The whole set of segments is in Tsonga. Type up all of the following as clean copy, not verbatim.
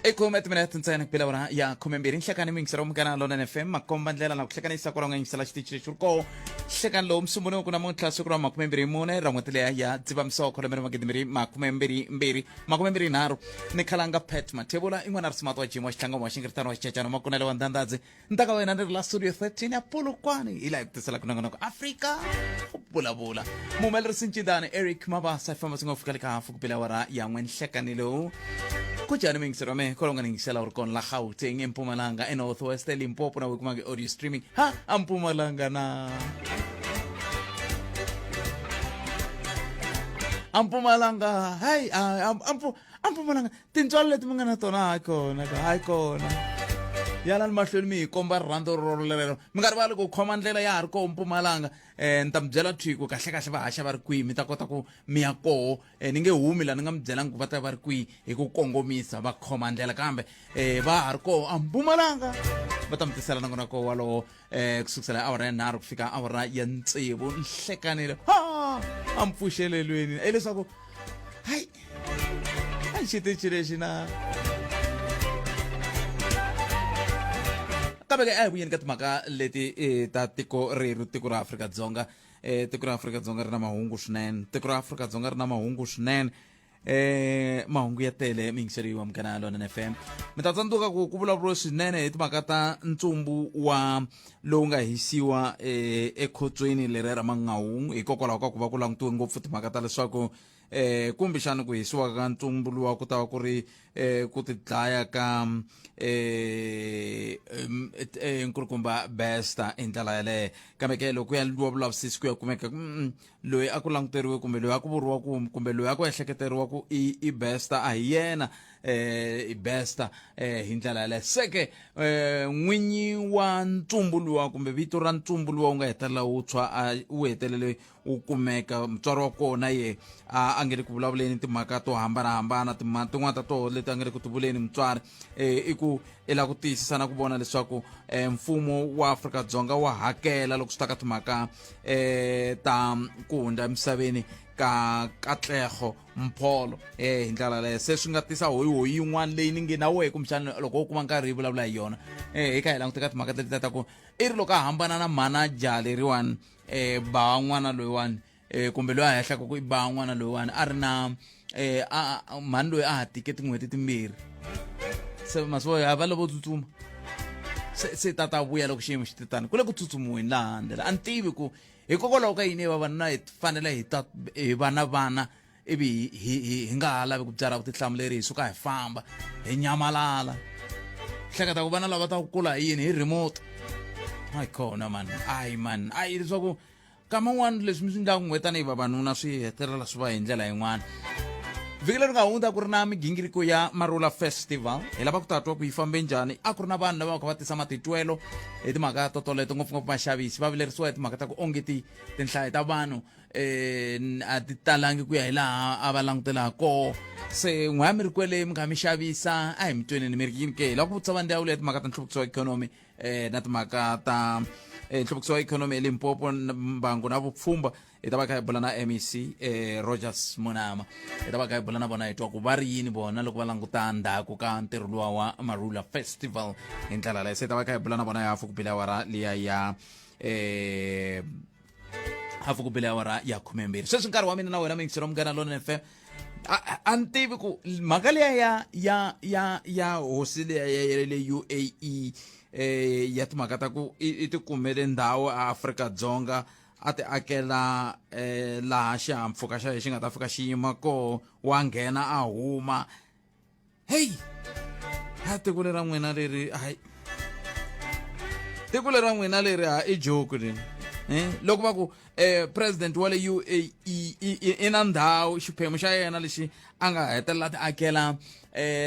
I khume timinete ntsena ku bela wona ya 12 nhlekani miyingiselo wa Munghana Lonene FM makomba ndlela na ku hlekanisa kwalaho nga yingisela xitichi lexi ri koho nhlekani lowu musumbuluko namuntlha siku ra 24 ra n'hweti leya ya Dzivamisoko lembe ra 2022 23 ni khalanga Pat Mathebula i n'wana ri simata wa Jim wa xitlangamo wa xingiritano wa xicecano makunele wa ndhandadzi ntaka wena ni ri la studio 13 ya Polokwane hi laha hi ku tisela ku nongonoko Afrika vulavula muhumelerisi ncindani Eric Mabasa famba swi nga fika le ka hafu ku bela awara ya n'we nhlekani lowu ku njhani miyingiselo wa mehe kwala u nga ni yingisela u ri kona la Gauteng eMpumalanga eNorth West eLimpopo na we kumanga audio streaming ha a Mpumalanga na a Mpumalanga hayi a Mpumalanga tintswalo leti mi nga na tona hayi kona ka hayi kona yalani mahlweni mi hi komba rirhandzu rorolero mi nga rivali ku khoma ndlela ya ha ri koho Mpumalanga ni ta mi byela thwi ku kahle kahle va haxa va ri kwihi mi ta kota ku mi ya koho ni nge humi la ni nga mi byelangi ku va ta va ri kwihi hi ku kongomisa va khoma ndlela kambe va ha ri koho a Mpumalanga va ta mi tisela nongonoko walowo ku sukusela awara ya nharhu ku fika awara ya tsevu nhlekanile ha a mpfuxelelweni hileswaku hayi a xitichi lexi na kambe ke a hi vuyeni ka timhaka leti ta tiko rerhu tiko ra Afrika-Dzonga. Tiko ra Afrika-Dzonga ri na mahungu swinene, tiko ra Afrika-Dzonga ri na mahungu swinene. Mahungu ya tele miyingiseri wa Munghana Lonene FM. Mi ta tsundzuka ku ku vulavuriwe swinene hi timhaka ta ntsumbu wa lowu nga hisiwa ekhotsweni leriya ra Mangaung hikokwalaho ka ku va ku langutiwe ngopfu timhaka ta leswaku kumbexani ku hisiwa ka ntsumbu luwa ku ta va ku ri ku tidlaya ka nkulukumba Bester hi ndlela yaleyo. Kambe ke loko ku ya endliwa vulavisisi ku ya kumeka loyi a ku languteriwe kumbe loyi a ku vuriwa ku kumbe loyi a ku ehleketeriwa ku i i Bester a hi yena i Bester hi ndlela yaleyo. Se ke n'winyi wa ntsumbu luwa kumbe vito ra ntsumbu luwa wu nga hetelela wu tshwa a wu hetelele wu kumeka mutswari wa kona ye a a nge le ku vulavuleni timhaka to hambanahambana tin'wana ta toho leti a nge le ku ti vuleni mutswari i ku i lava ku tiyisisa na ku vona leswaku mfumo wa Afrika-Dzonga wa hakela loko swi ta ka timhaka ta ku hundza emisaveni ka Katlego Mpholo hi ndlela yaleyo. Se swi nga tisa hoyihoyi yin'wana leyi ni nge na wehe kumbexana loko wo kuma nkarhi hi vulavula hi yona hi kha hi languta ka timhaka leti ta ku i ri loko a hambana na mhana jaha leriwani ba n'wana loyiwani kumbe loyi a hehlaka ku i ba n'wana loyiwani a ri na a mhani loyi a ha tike tin'hweti timbirhi se masivo ya va lavo tsutsuma se se tata vuya loko xiyimo xi titani ku le ku tsutsumiweni laha handle a ni tivi ku hikokwalaho ka yini vavanuna hi fanele hi ta hi va na vana ivi hi hi hi nga ha lavi ku byarha vutihlamuleri hi suka hi famba hi nyamalala hleketa ku vana lava ta ku kula hi yini hi remote hayi khona man ayi man ayi leswaku kama n'wana leswi mi swi endlaka n'we tanihi vavanuna swi hetelela swi va hi ndlela yin'wana. Vhiki leri nga hundza ku ri na migingiriko ya Marula Festival hi lava ku ta twa ku yi fambe njhani a ku ri na vanhu lava va kha va tisa matitwelo hi timhaka to toleto ngopfungopfu vaxavisi va vilerisiwa hi timhaka ta ku onge ti tinhlayo ta vanhu a ti talangi ku ya hi laha a va langutela ha koho se n'we a mi ri kwele mi kha mi xavisa a hi mi tweneni mi ri yini ke hi lava ku vutisa va ndzawulo ya timhaka ta nhluvukiso wa ikhonomi na timhaka ta nhluvukiso wa ikhonomi eLimpopo mbangu na vupfhumba hi ta va kha hi bula na MEC Rogers Monama hi ta va kha hi bula na vona hi twa ku va ri yini vona loko va languta ndzhaku ka ntirho luwa wa Marula Festival hi ndlela leyo se hi ta va kha hi bula na vona ya hafu ku bile awara liya ya hafu ku bile awara ya 12 sweswi nkarhi wa mina na wena miyingiselo wa Munghana Lonene FM a ni tivi ku mhaka liya ya ya ya ya hosi liya ya ya le UAE ya timhaka ta ku i ti kumele ndhawu a Afrika-Dzonga a ti akela laha xihahampfhuka xa yena xi nga ta fika xi yima koho wa nghena a huma heyi a tiko lera n'wina leri hayi tiko lera n'wina leri ha i joke leri loko va ku president wa le UAE i na ndhawu xiphemu xa yena lexi a nga hetelela ti akela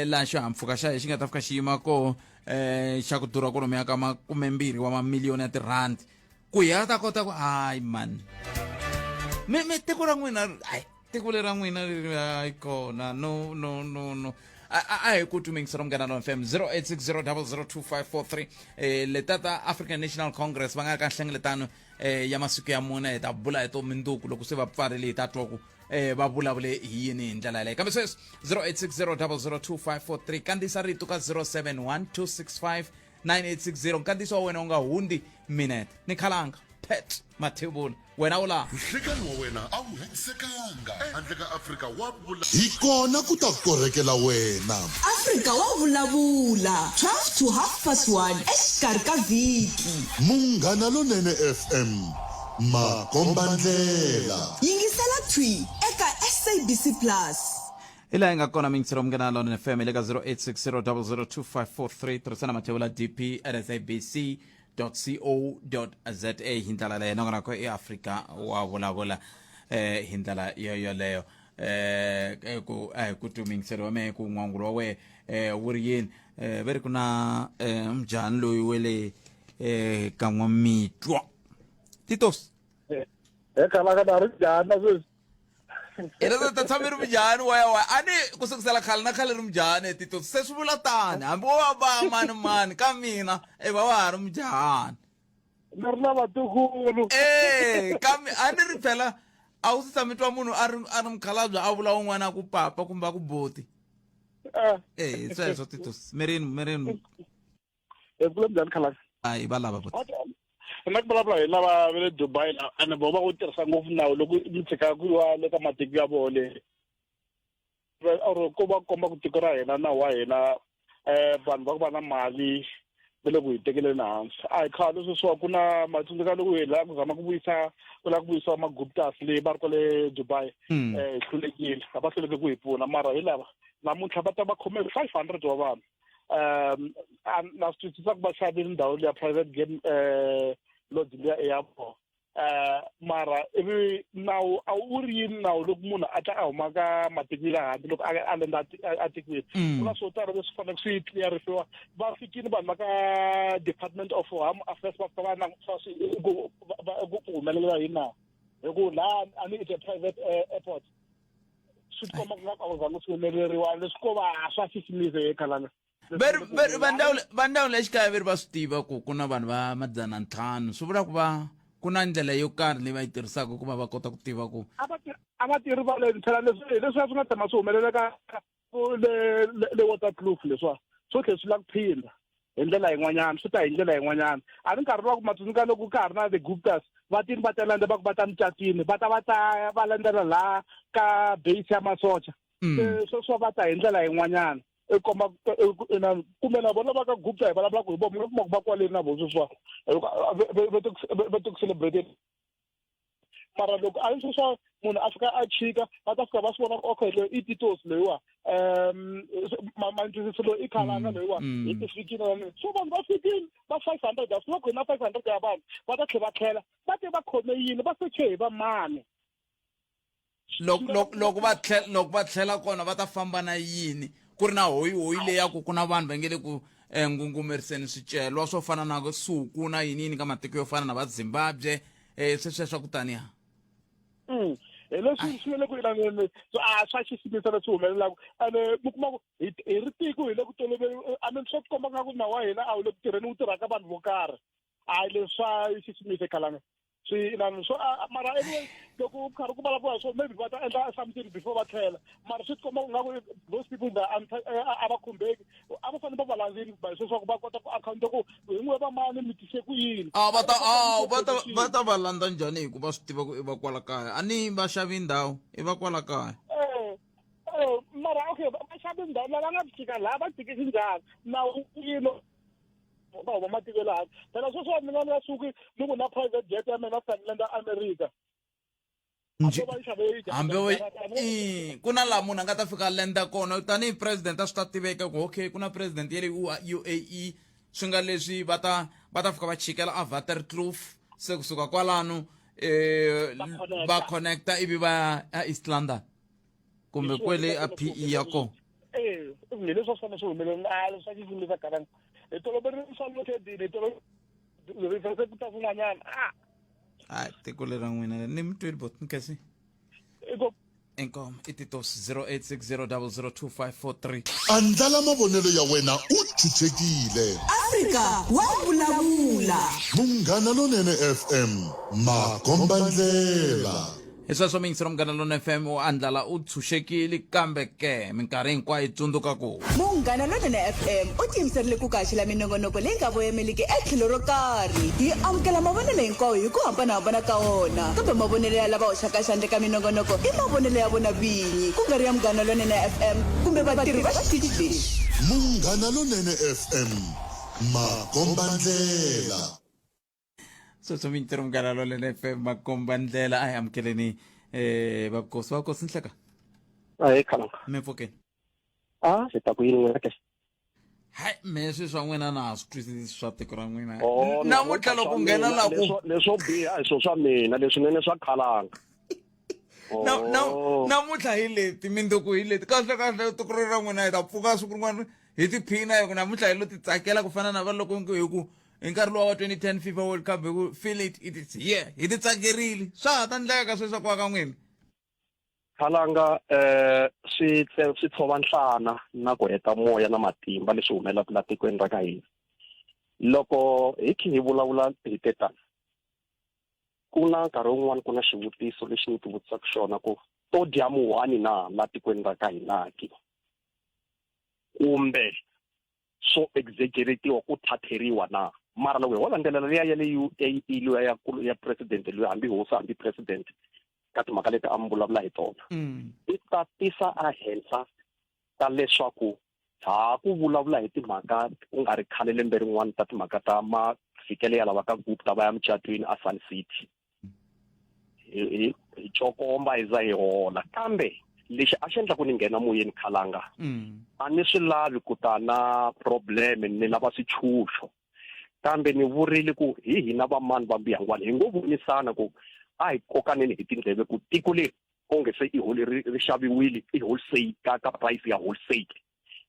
laha xihahampfhuka xa yena xi nga ta fika xi yima koho xa ku durha kwalomuya ka 20 wa mamiliyoni ya tirhandi ku ya ta kota ku hayi man mi mi tiko ra n'wina hayi tiko leri ra n'wina leri hayi kona no no no no. A hi ku tumingisa Munghana Lonene FM 0860002543. Leta ta African National Congress va nga ka nhlengeletano ya masiku ya mune, hi ta bula hi to minduku loko se va pfarile, hi ta twa ku va vulavule hi yini hi ndlela yaleyo. Kambe sweswi 0860002543, kandziyisa rito ka 071 265 9860. Nkandziyiso wa wena wu nga hundzi minete. Ni khalanga Pet Mathebula, wena u laha. Nhlekani wa wena a wu hetisekanga handle ka Afrika wa vula. Hi kona ku ta korhekela wena. Afrika wa vulavula, 12 to half past 1 exikarhi ka vhiki. Munghana Lonene FM, makombandlela. Yingisela thwi eka SABC Plus. Hi laha yi nga kona mingiselo Munghana Lonene FM hi le ka 0860002543. Tirhisana Mathebula DP at SABC co za hi ndlela leyo. Nongonoko i Afrika wa vulavula hi ndlela yo yoleyo. Ku a hi ku tumingiselo wa mehe ku n'wangulo wa wehe wu ri yini? Ve ri ku na mujhani loyi we le ka N'wamitwa Titos. He khalaka na ri njhani na sweswi? Ina ta tshame ri mujhani waya waya, a ni ku sukusela khale na khale ri mujhani Titos. Se swi vula tani hambi wo va ba mani mani ka mina e va wa ha ri mujhani. Ni ri na vatukulu. E kambe a ni ri phela a wu si tshame twa munhu a ri mukhalabye a vula un'wana a ku papa kumbe a ku boti. E sweswo Titos, mirini mirini. Hi vula njhani khalaka? A hi va lava boti. Na ku vulavula hi lava va le Dubai la, ene vo va ku tirhisa ngopfu nawu loko mi tshika ku yiwa le ka matiko ya vona le, or ko va komba ku tiko ra hina, nawu wa hina, vanhu va ku va na mali va le ku hi tekeleni hansi. A hi khale sweswiwa ku na matsundzuka loko hi lava ku zama ku vuyisa, ku lava ku vuyisiwa Maguptas leyi va ri kwale Dubai. Hi hlulekile, a va hluleke ku hi pfuna, mara hi lava namuntlha va ta va khome 500 wa vanhu. Na swi twisisa ku va xavile ndhawu liya private game lodge liya i ya vona, mara ivi nawu a wu ri yini nawu loko munhu a ta a huma ka matiko ya le handle loko a lenda a tikweni? Ku na swo tala leswi faneleke swi clearisiwa. Va fikile vanhu va ka Department of Home Affairs, va fika va langutisa ku humelela yini na hi ku laha a ni it's a private airport. Swi tikomba ku nga ku a ku zangi swi humeleriwa leswi ko va swa xiximisa ye khalanga. Veri va ndhawu leyi xikaya veri va swi tiva ku ku na vanhu va 500, swi vula ku va ku na ndlela yo karhi leyi va yi tirhisaka ku va va kota ku tiva ku A va tirhi va le phela leswi hi leswiya swi nga tshama swi humelela ka le Waterkloof, leswiwa swo tlhela swi lava ku phinda hi ndlela yin'wanyana, swi ta hi ndlela yin'wanyana. A ni nkarhi wa ku matsundzuka loko ka ha ri na the Guptas, va tini va ta landza, va ku va ta mucatwini, va ta va ta va landzela laha ka base ya masocha. Se sweswo va ta hi ndlela yin'wanyana i komba ina kumbe na vona va ka Gupta hi vulavulaka hi vona, mi nga kuma ku va kwaleni na vona sweswiwa va te ku celebrate. Mara loko a yi sweswa munhu a fika a chika, va ta fika va swi vona ku okay, loyi i Titos loyiwa, mantwisiso loyi i khalanga loyiwa, hi ti fikile. So vanhu va fikile va 500, a swi va ku hi na 500 ya vanhu va ta tlhela va tlhela va te va khome yini, va seche hi va mani? Loko va tlhela kona va ta famba na yini ku ri na hoyi hoyi leyi ya ku ku na vanhu va nge le ku ngungumeriseni swicelwa swo fana na suku na yini yini ka matiko yo fana na va Zimbabwe, sweswiya swa ku taniya? Hi leswi swi nga le ku inaneni, a swa xiximisa leswi humelelaka, ene mi kuma ku hi ri tiko hi le ku toloveli. I mean, swa tikomba nga ku nawu wa hina a wu le ku tirheni, wu tirhaka vanhu vo karhi. A leswi swa xiximisa khalanga swi inani so mara anyway, loko ku karhi ku vulavuriwa swo maybe va ta endla something before va tlhela, mara swi tikomba ku nga ku those people that a va khumbeki, a va fanele va va landzeli by sweswaku va kota ku akhawunta ku hi n'we va mani mi tise ku yini. A va ta a va ta va landza njhani hi ku va swi tiva ku i va kwala kaya? A ni va xavi ndhawu, i va kwala kaya. Mara okay, va xavi ndhawu lava nga fika laha va tikisi njhani nawu yini va huma matiko ya le handle? Phela sweswiwa mina ni nga suki ni ku na private jet ya mina fika ni landza America. Hambi ku na laha munhu a nga ta fika a lenda kona tanihi president, a swi ta tiveka ku okay, ku na president ya le UAE, swi nga leswi va ta fika va chikela a Waterkloof, se kusuka kwalano va connecta ivi va ya East London kumbe kwele a PE ya kona. Eh, hi leswi swi fanele swi humelela a leswi swa xiximisa karanga hi toloverile swa loading, hi tolovele ku ta kun'wanyana a A tiko leri ra n'wina ni mi tweli bot nkasi. I ku Inkomu i titos 0860002543. Andlala mavonelo ya wena u chuchekile. Afrika wa vulavula. Munghana Lonene FM, makombandlela. Hi sweswo miyingiselo Munghana Lonene FM u andlala u tshunxekile kambe ke minkarhi hinkwayo tsundzuka ku Munghana Lonene FM u tiyimiserile ku kaxela minongonoko leyi nga voyameliki etlhelo ro karhi. Hi amukela mavonelo hinkwawo hi ku hambanahambana ka wona, kambe mavonelo ya lava hoxaka xandla eka minongonoko i mavonelo ya vona vinyi, ku nga ri ya Munghana Lonene FM kumbe vatirhi va xitichi lexi. Munghana Lonene FM, makombandlela. Sweswo mintirho Munghana Lonene FM makombandlela. A hi amukeleni vakosi vakosi nhleka. Ahee khalanga. Mi pfukeni? A hi ta ku yini n'wina ke? Hayi me swi swa n'wina na ha swi twisisi swa tiko ra n'wina. Oh, Namuntlha loko nghena la ku leswo biha hi swo swa mina, leswinene swa khalanga. Na namuntlha hi leti minduku hi leti kahle kahle tiko ra n'wina hi ta pfuka siku rin'wana hi tiphina hi ku namuntlha hi lo ti tsakela ku fana na va loko hi ku hi nkarhi luwa wa 2010 FIFA World Cup hi ku feel it, it is here, hi ti tsakerile. Swa ha ta ndleka sweswi swa ku ka n'wina? Khalanga, swi swi tshova nhlana na ku heta moya na matimba leswi humelelaka la tikweni ra ka hina. Loko hi khe hi vulavula hi tetana, ku na nkarhi wun'wani ku na xivutiso lexi ni tivutisaka xona ku to dya muhwani na la tikweni ra ka hina ke, kumbe swo exaggeratiwa ku thatheriwa na? Mara loko hi ho landzelela liya ya le UAE luya ya ya president luya, hambi hosi hambi president, ka timhaka leti a mi vulavula hi tona, i ta tisa a henhla ta leswaku ha ku vulavula hi timhaka ku nga ri khale lembe rin'wana ta timhaka ta mafikele ya lava ka Gupta va ya mucatwini a Sun City, hi cokomba hi za hi hola. Kambe lexi a xi endla ku ni nghena moyeni khalanga, a ni swi lavi ku ta na problem, ni lava switshuxo, kambe ni vurile ku hi hina vamani va mbuyangwani hi ngo vonisana ku a hi kokaneni hi tindleve ku tiko leri onge se i holi ri xaviwile i wholesale ka price ya wholesale.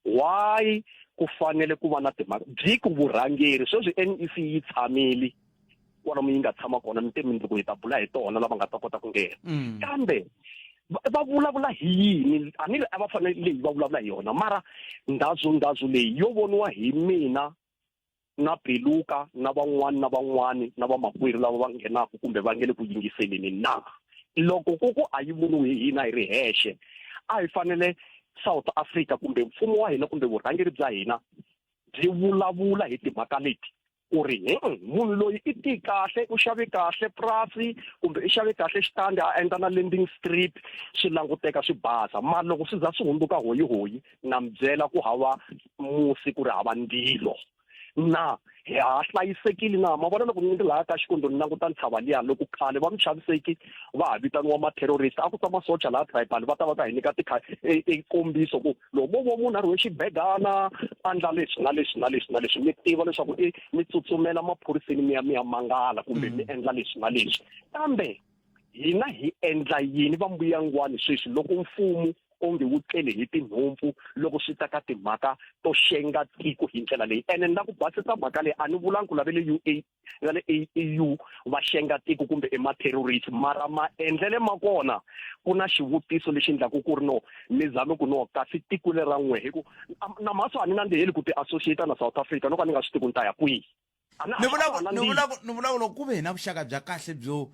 Why ku fanele ku va na timhaka byi ku vurhangeri sweswi NEC yi tshamile kwalomu yi nga tshama kona, mi te mindzuku hi ta bula hi tona lava nga ta kota ku nghena, kambe va vulavula hi yini? A ni ri a va fanele leyi va vulavula hi yona, mara ndhazu ndhazu leyi yo voniwa hi mina na Beluka na van'wani na van'wani na vamakwerhu lava va nghenaka kumbe va nge le ku yingiseleni na? Loko ku ku a yi voniwi hi hina hi ri hexe, a hi fanele South Africa kumbe mfumo wa hina kumbe vurhangeri bya hina byi vulavula hi timhaka leti ku ri munhu loyi i ti kahle, u xave kahle purasi kumbe i xave kahle xitandi, a endla na landing strip, swi languteka swi basa. Mara loko swi za swi hundzuka hoyihoyi, na mi byela ku hava musi, ku ri hava ndzilo na hi ha hlayisekile na? Ma vona loko ni ri laha ka xikondo ni languta ntshava liya, loko khale va muchaviseki va ha vitaniwa ma-terrorist, a ku ta masocha laha tribal va ta va ta hi nyika tikombiso ku loko mo vo munhu a rhwe xibegana a ndla leswi na leswi na leswi na leswi, mi tiva leswaku i mi tsutsumela maphoriseni mi ya mi ya mangala kumbe mi endla leswi na leswi. Kambe hina hi endla yini va mbuyangwani sweswi loko mfumo onge wu tlele hi tinhompfu loko swi ta ka timhaka to xenga tiko hi ndlela leyi? Ene ni la ku basisa mhaka leyi, a ni vulangi ku lave le UA va le AU va xenga tiko kumbe i ma-terrorist, mara maendlele ma kona ku na xivutiso lexi endlaku ku ri no mi zame ku no kasi tiko leri ra n'we hi ku na maso a ni nandziheli ku ti-associate na South Africa no ka ni nga swi tivi ku ni ta ya kwihi. Ni vula ku ni vula ku ni vula ku loko ku ve hi na vuxaka bya kahle byo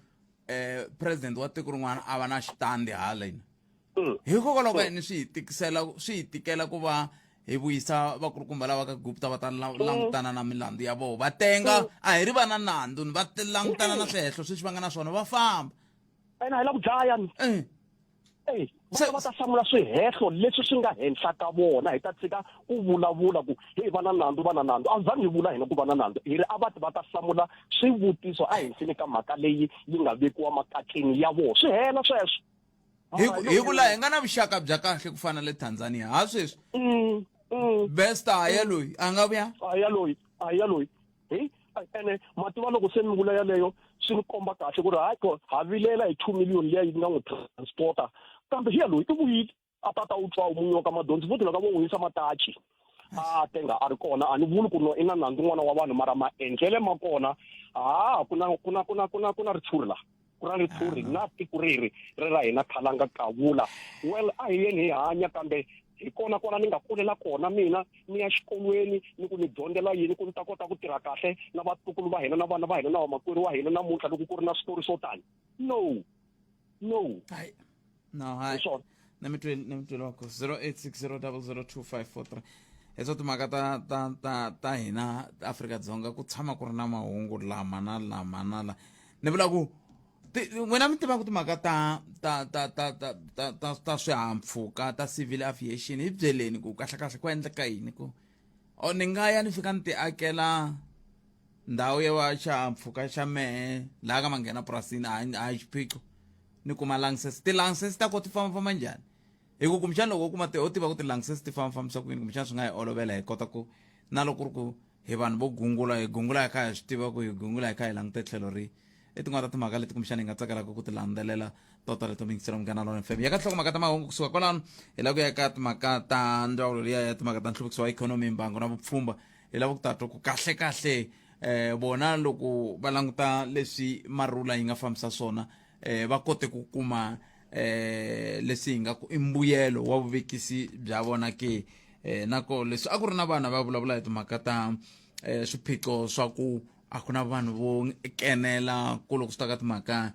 president wa tiko rin'wana a va na xitandi haleni, hikokwalaho ka yini swi hi tikisela, swi hi tikela ku va hi vuyisa vakulukumba lava ka Gupta va ta langutana na milandzu ya vona, va tenga a hi ri va na nandzu ni va langutana na swihehlo sweswi va nga na swona va famba? Ene a hi la ku dlaya ni. Ey, va ta hlamula swihehlo leswi swi nga henhla ka vona. Hi ta tshika ku vulavula ku hey va na nandzu, va na nandzu. A zangi hi vula hina ku va na nandzu, hi ri a va ti va ta hlamula swivutiso ehenhleni ka mhaka leyi yi nga vekiwa makatleni ya vona, swi hela sweswo. Hi ku laha hi nga na vuxaka bya kahle ku fana le Tanzania ha sweswi, Bester a ya loyi a nga vuya. A ya loyi, a ya loyi hi ene ma tiva loko se mi vula yaleyo swi ni komba kahle ku ri hayi ko ha vilela hi 2 million liya yi nga n'wi transporta, kambe hi ya loyi i vuyile a tata u twa munyoka madonsi futhi loko vo n'wi yisa matachi a tenga a ri kona. A ni vuli ku no i na nandzu n'wana wa vanhu, mara maendlele ma kona ha ku na ku na ku na ku na ku na ritshuri la. Ku ra ritshuri na tiko reri ri ra hina khalanga kavula. Well, a hi yeni hi hanya kambe hi kona kwala ni nga kulela kona mina ni ya xikolweni ni ku ni dyondzela yini ku ni ta kota ku tirha kahle na vatukulu va hina na vana va hina na vamakwerhu wa hina namuntlha loko ku ri na switori swo tani. No, no. Hayi, no, hayi. Hi swona. Na mi tweli, na mi tweli wa ku 0860002543. Hi swa timhaka ta ta ta ta hina Afrika-Dzonga ku tshama ku ri na mahungu lama na lama na la. Ni vula ku n'wina mi tivaka timhaka ta ta ta ta ta ta ta ta swihahampfhuka ta civil aviation, hi byeleni ku kahle kahle ku endleka yini ku o ni nga ya ni fika ni ti akela ndhawu ya wa xihahampfhuka xa mehe laha ka manghena purasini, a hi xiphiqo ni kuma license. Ti-license ta ko ti fambafamba njhani? Hi ku kumbexana loko u kuma ho tiva ku ti-license ti fambafambisa ku yini, kumbexana swi nga hi olovela hi kota ku na loko ku ri ku hi vanhu vo gungula, hi gungula hi kha hi swi tiva ku hi gungula hi kha hi langute tlhelo rihi. I tin'wana ta timhaka leti kumbexana hi nga tsakelaka ku ti landzelela to taleto. Mingisela Munghana Lona FM ya ka nhlokomhaka ta mahungu. Kusuka kwalano hi lava ku ya ka timhaka ta ndzawulo liya ya timhaka ta nhluvukiso wa ikhonomi, mbango na vupfhumba. Hi lava ku ta twa ku kahle kahle vona loko va languta leswi Marula yi nga fambisa swona, va kote ku kuma leswi hi nga ku i mbuyelo wa vuvekisi bya vona ke. Nako leswi a ku ri na vanhu va vulavula hi timhaka ta swiphiqo swa ku a ku na vanhu vo kenela ku loko swi ta ka timhaka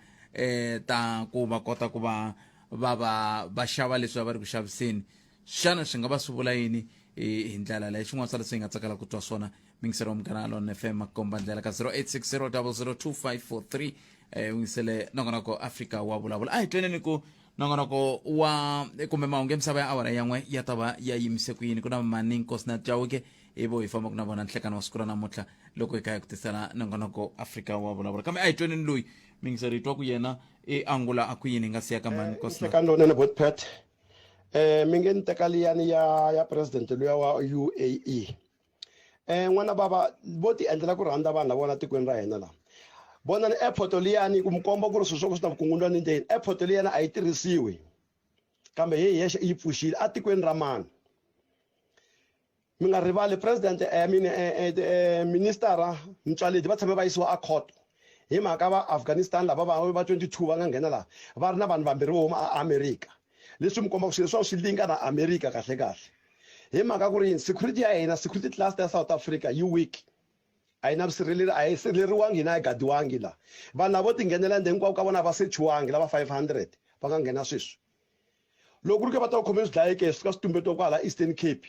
ta ku va kota ku va va va va xava leswi va ri ku xaviseni. Xana swi nga va swi vula yini hi ndlela leyi? Xin'wana swa leswi hi nga tsakela ku twa swona, mingiselo wa Munghana Lona FM, makomba ndlela ka 0860002543. Yingisele nongonoko Afrika wa Vulavula. A hi tweneni ku nongonoko wa kumbe mahungu ya misava ya awara yan'we ya ta va ya yimise ku yini. Ku na Mani Nkosi na Chauke hi vo hi fambaka na vona nhlekani wa siku ra namuntlha loko hi kha hi ku tisela nongonoko Afrika wa Vulavula. Kambe a hi tweneni loyi mingiselo hi twa ku yena i angula a ku yini hi nga siya ka Mani Nkosi na Nhlekani lowunene, Botpet. Mi nge ni teka liyani ya president luya wa UAE. N'wana bava vo ti endlela ku rhandza vanhu lavona tikweni ra hina laha. Vonani airport liyani ku mi komba ku ri swilo swa ku swi na vukungundzwani ndzeni. Airport liyani a yi tirhisiwi kambe hi yexe i yi pfuxile atikweni ra mani. Mi nga rivali president, I mean, minister Mtswaledi va tshame va yisiwa a court hi mhaka va Afghanistan lava va 22 va nga nghena laha va ri na vanhu vambirhi vo huma a America. Leswi mi kombaka swilo leswaku swi linka na America kahle kahle. Hi mhaka ku ri yini? Security ya hina, security cluster ya South Africa yi weak. A yi na vusirheleri, a yi sirheleriwangi hina, a yi gadiwangi la. Vanhu lava vo tinghenela ende hinkwavo ka vona a va sechiwangi lava 500 va nga nghena sweswi. Loko ku ri ke va ta ku khome swidlayi ke swi fika swi tumbetiwa kwala Eastern Cape.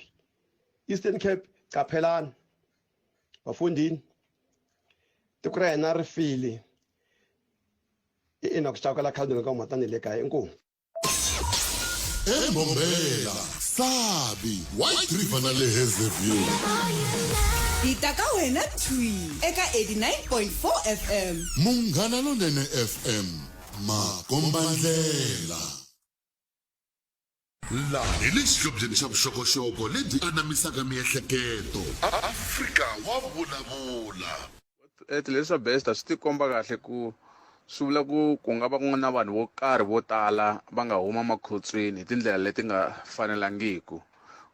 Eastern Cape qaphelani vafundhini, tiko ra hina ri file. I Enoch Chauke la Khaldeni ka Mhatani le kaya. Inkomu. Embombela, Sabi, White River na le Hazyview. Hi ta ka wena thwi eka 89.4 FM. Munghana Lonene FM, makombandlela. Laha hi le xihlobyeni xa vuxokoxoko lebyi anamisaka miehleketo. Afrika wa Vulavula. Leswi swa Bester swi tikomba kahle ku swi vula ku ku nga va ku nga na vanhu vo karhi vo tala va nga huma makhotsweni hi tindlela leti nga fanelangiku.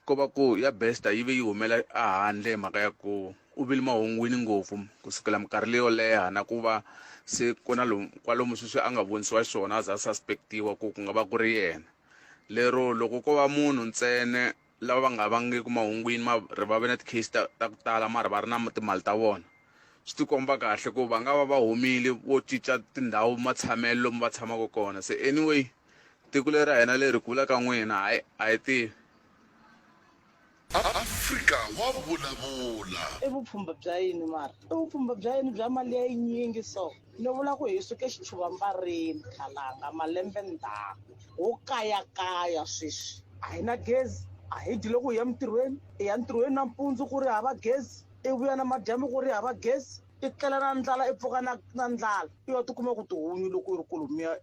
Ko va ku ya Bester yi ve yi humela ehandle hi mhaka ya ku u vile mahungwini ngopfu ku sukela minkarhi leyo leha, na ku va se ku na lomu kwalomu sweswi a nga vonisiwa xiswona a za a suspect-iwa ku ku nga va ku ri yena. Lero loko ko va munhu ntsena lava va nga vangiki mahungwini ma ri va ve na ti-case ta ku tala mara va ri na timali ta vona, swi tikomba kahle ku va nga va va humile vo cinca tindhawu matshamelo lomu va tshamaka kona. Se anyway tiko leri ra hina leri ku vula ka n'wina hayi a hi tivi. Afrika wa vulavula. I vupfhumba bya yini mara? I vupfhumba bya yini bya mali ya yinyingi so? Ni vula ku hi suke xichuvambareni khalanga malembe ndzhaku ho kayakaya sweswi a hi na gezi, a hi dyi loko hi ya mintirhweni, i ya ntirhweni nampundzu ku ri hava gezi, i vuya namadyambu ku ri hava gezi, i tlela na ndlala i pfuka na ndlala, i ya tikuma ku tihunyi loko i ri kolomiya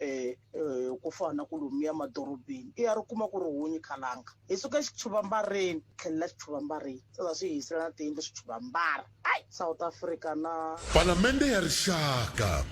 ku fana na kolomiya madorobeni i ya ri kuma ku ri hunyi khalanga. Hi suka xichuvambareni tlhelela xichuvambareni se za swi hisela na tiyindlu swichuvambara. Ai South Africa na. Palamende ya Rixaka.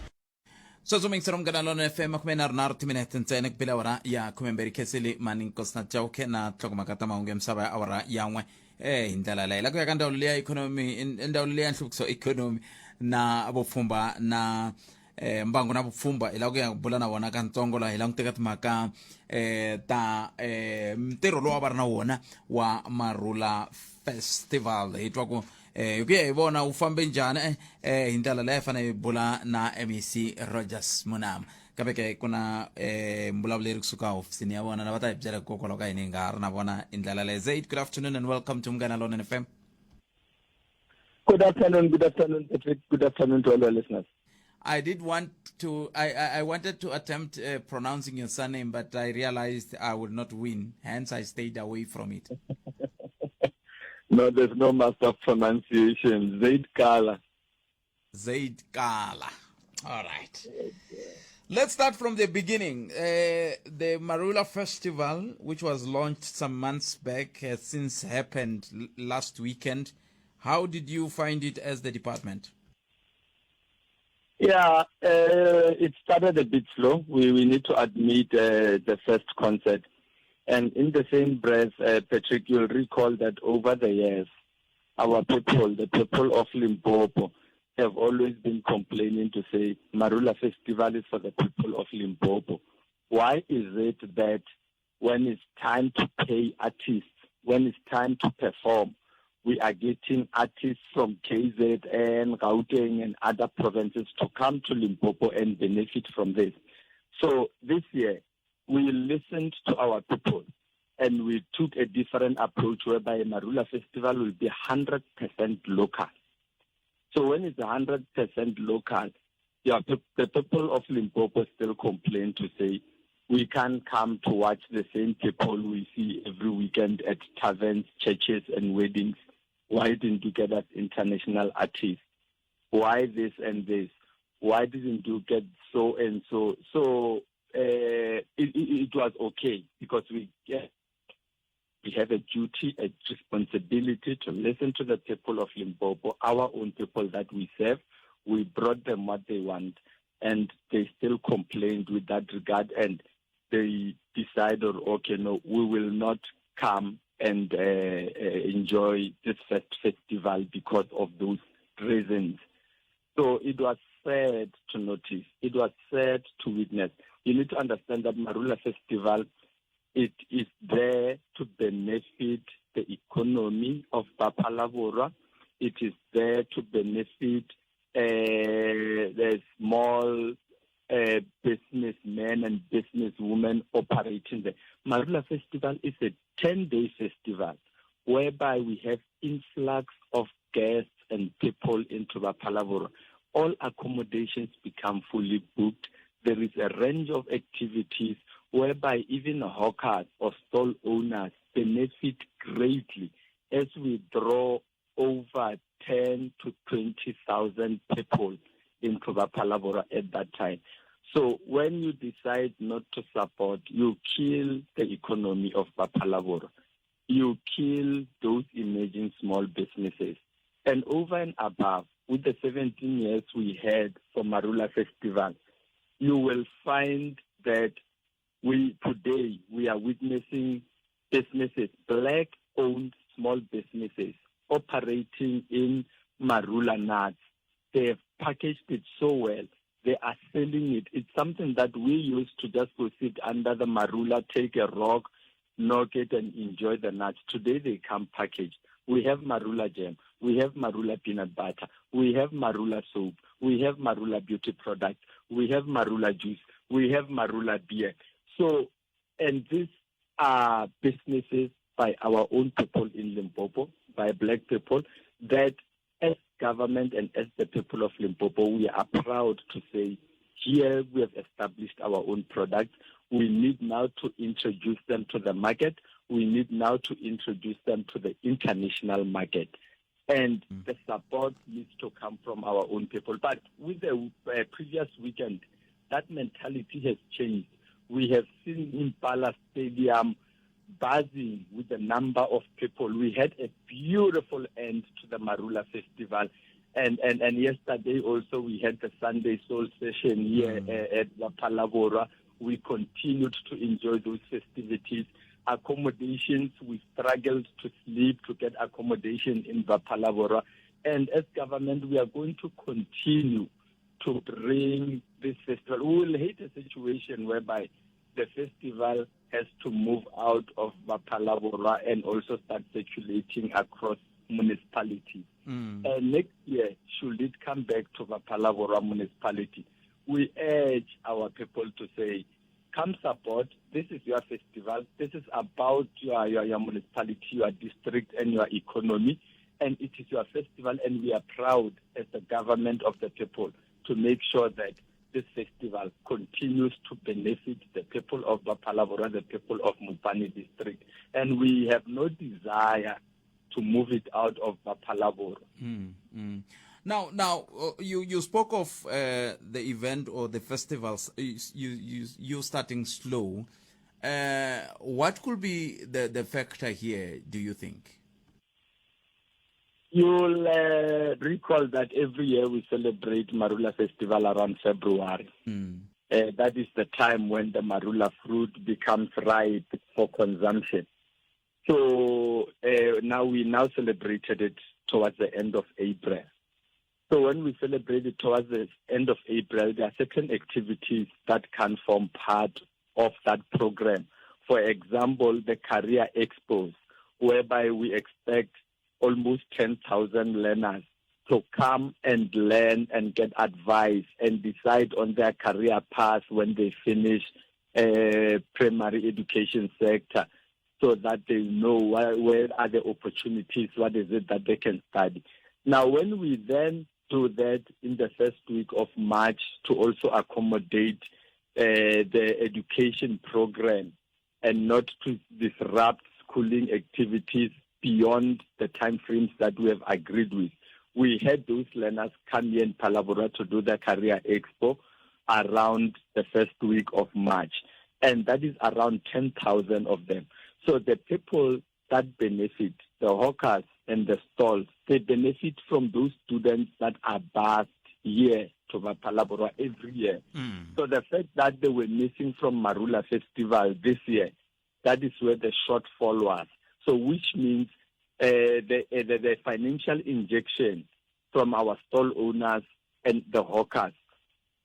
Sweswo mingisero Munghana Lona FM, 33 timinete ntsena ku bile awara ya 12. Kheseli Mani Nkosi na Chauke na nhlokomhaka ta mahungu ya misava ya awara ya 1. Hi ndlela leyi la ku ya ka ndzawulo leya ikhonomi, ndzawulo leya nhluvukiso ikhonomi na vupfhumba na eh, mbangu na vupfhumba hi lava ku ya bula na vona kantsongo laha hi languteka timhaka eh, ta eh, ntirho lowu a va ri na wona wa Marula Festival. Hi twa ku eh, hi ku ya hi vona wu fambe njhani eh, eh, hi ndlela leyi fanele hi bula na MEC Rogers Munama. Kambe ke ku na eh, mbulavuleri kusuka hofisini ya vona lava ta hi byela hikokwalaho ka yini hi nga ha ri na vona hi ndlela leyi. Zaid, good afternoon and welcome to Munghana Lonene FM. Good afternoon, Patrick. Good afternoon to all our listeners. I did want to, I wanted to attempt pronouncing your surname, but I realized I would not win. Hence, I stayed away from it. No, there's no master of pronunciation. Zaid Kala. Zaid Kala. All right. Let's start from the beginning. The Marula Festival, which was launched some months back, has since happened last weekend. How did you find it as the department? Yeah, it started a bit slow. We need to admit the first concert. And in the same breath, Patrick, you'll recall that over the years, our people, the people of Limpopo, have always been complaining to say Marula Festival is for the people of Limpopo. Why is it that when it's time to pay artists, when it's time to perform, we are getting artists from KZN, Gauteng, and other provinces to come to Limpopo and benefit from this? So this year, we listened to our people and we took a different approach whereby Marula Festival will be 100% local. So when it's 100% local, yeah, the people of Limpopo still complain to say, we can't come to watch the same people we see every weekend at taverns, churches, and weddings. Why didn't you get us international artists? Why this and this? Why didn't you get so and so? So it was okay because we have a duty, a responsibility to listen to the people of Limpopo, our own people that we serve. We brought them what they want, and they still complained with that regard, and they decided, okay, no, we will not come and enjoy this first festival because of those reasons. So it was sad to notice. It was sad to witness. You need to understand that Marula Festival, it is there to benefit the economy of Ba-Phalaborwa. It is there to benefit the small businessmen and businesswomen operating there. Marula Festival is a 10-day festival whereby we have influx of guests and people into Ba-Phalaborwa. All accommodations become fully booked. There is a range of activities whereby even hawkers or stall owners benefit greatly as we draw over 10 to 20,000 people into Ba-Phalaborwa at that time. So when you decide not to support, you kill the economy of Ba-Phalaborwa. You kill those emerging small businesses. And over and above, with the 17 years we had for Marula Festival, you will find that today we are witnessing businesses, black-owned small businesses, operating in Marula nuts. They have packaged it so well. They are selling it. It's something that we used to just go sit under the Marula, take a rock, knock it, and enjoy the nuts. Today they come packaged. We have Marula jam. We have Marula peanut butter. We have Marula soap. We have Marula beauty products. We have Marula juice. We have Marula beer. So, and these are businesses by our own people in Limpopo, by black people, that as government and as the people of Limpopo, we are proud to say, here we have established our own products. We need now to introduce them to the market. We need now to introduce them to the international market. And the support needs to come from our own people. But with the previous weekend, that mentality has changed. We have seen Impala Stadium buzzing with the number of people. We had a beautiful end to the Marula Festival. And yesterday also we had the Sunday Soul session here at Ba-Phalaborwa. We continued to enjoy those festivities. Accommodations, we struggled to sleep to get accommodation in Ba-Phalaborwa. And as government, we are going to continue to bring this festival. We will hate a situation whereby the festival has to move out of Ba-Phalaborwa and also start circulating across municipalities. And next year, should it come back to Ba-Phalaborwa municipality, we urge our people to say, come support. This is your festival. This is about your municipality, your district, and your economy. And it is your festival, and we are proud as the government of the people to make sure that this festival continues to benefit the people of Ba-Phalaborwa, the people of Mopani district. And we have no desire to move it out of Ba-Phalaborwa. Now, you spoke of the event or the festivals, you starting slow. What could be the factor here, do you think? You'll recall that every year we celebrate Marula Festival around February. That is the time when the Marula fruit becomes ripe for consumption. So now we celebrated it towards the end of April. So when we celebrate it towards the end of April, there are certain activities that can form part of that program. For example, the career expos, whereby we expect almost 10,000 learners to come and learn and get advice and decide on their career path when they finish primary education sector, so that they know where are the opportunities, what is it that they can study. Now, when we then do that in the first week of March to also accommodate the education program and not to disrupt schooling activities beyond the time frames that we have agreed with, we had those learners come here in Phalaborwa to do their career expo around the first week of March. And that is around 10,000 of them. So the people that benefit, the hawkers and the stalls, they benefit from those students that are bused here to Ba-Phalaborwa every year. So the fact that they were missing from Marula Festival this year, that is where the shortfall was. So which means the financial injection from our stall owners and the hawkers,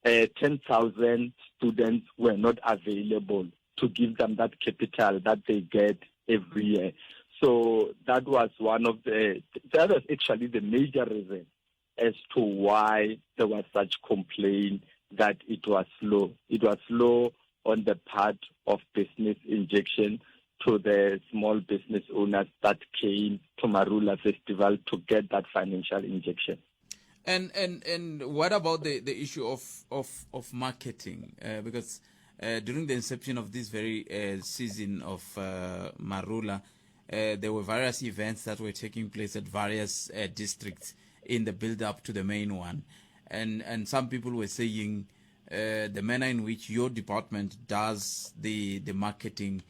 10,000 students were not available to give them that capital that they get every year. So that was one of the, that was actually the major reason as to why there was such complaint that it was slow. It was slow on the part of business injection to the small business owners that came to Marula Festival to get that financial injection. And what about the issue of marketing? Because during the inception of this very season of Marula, there were various events that were taking place at various districts in the build-up to the main one. And some people were saying the manner in which your department does the marketing,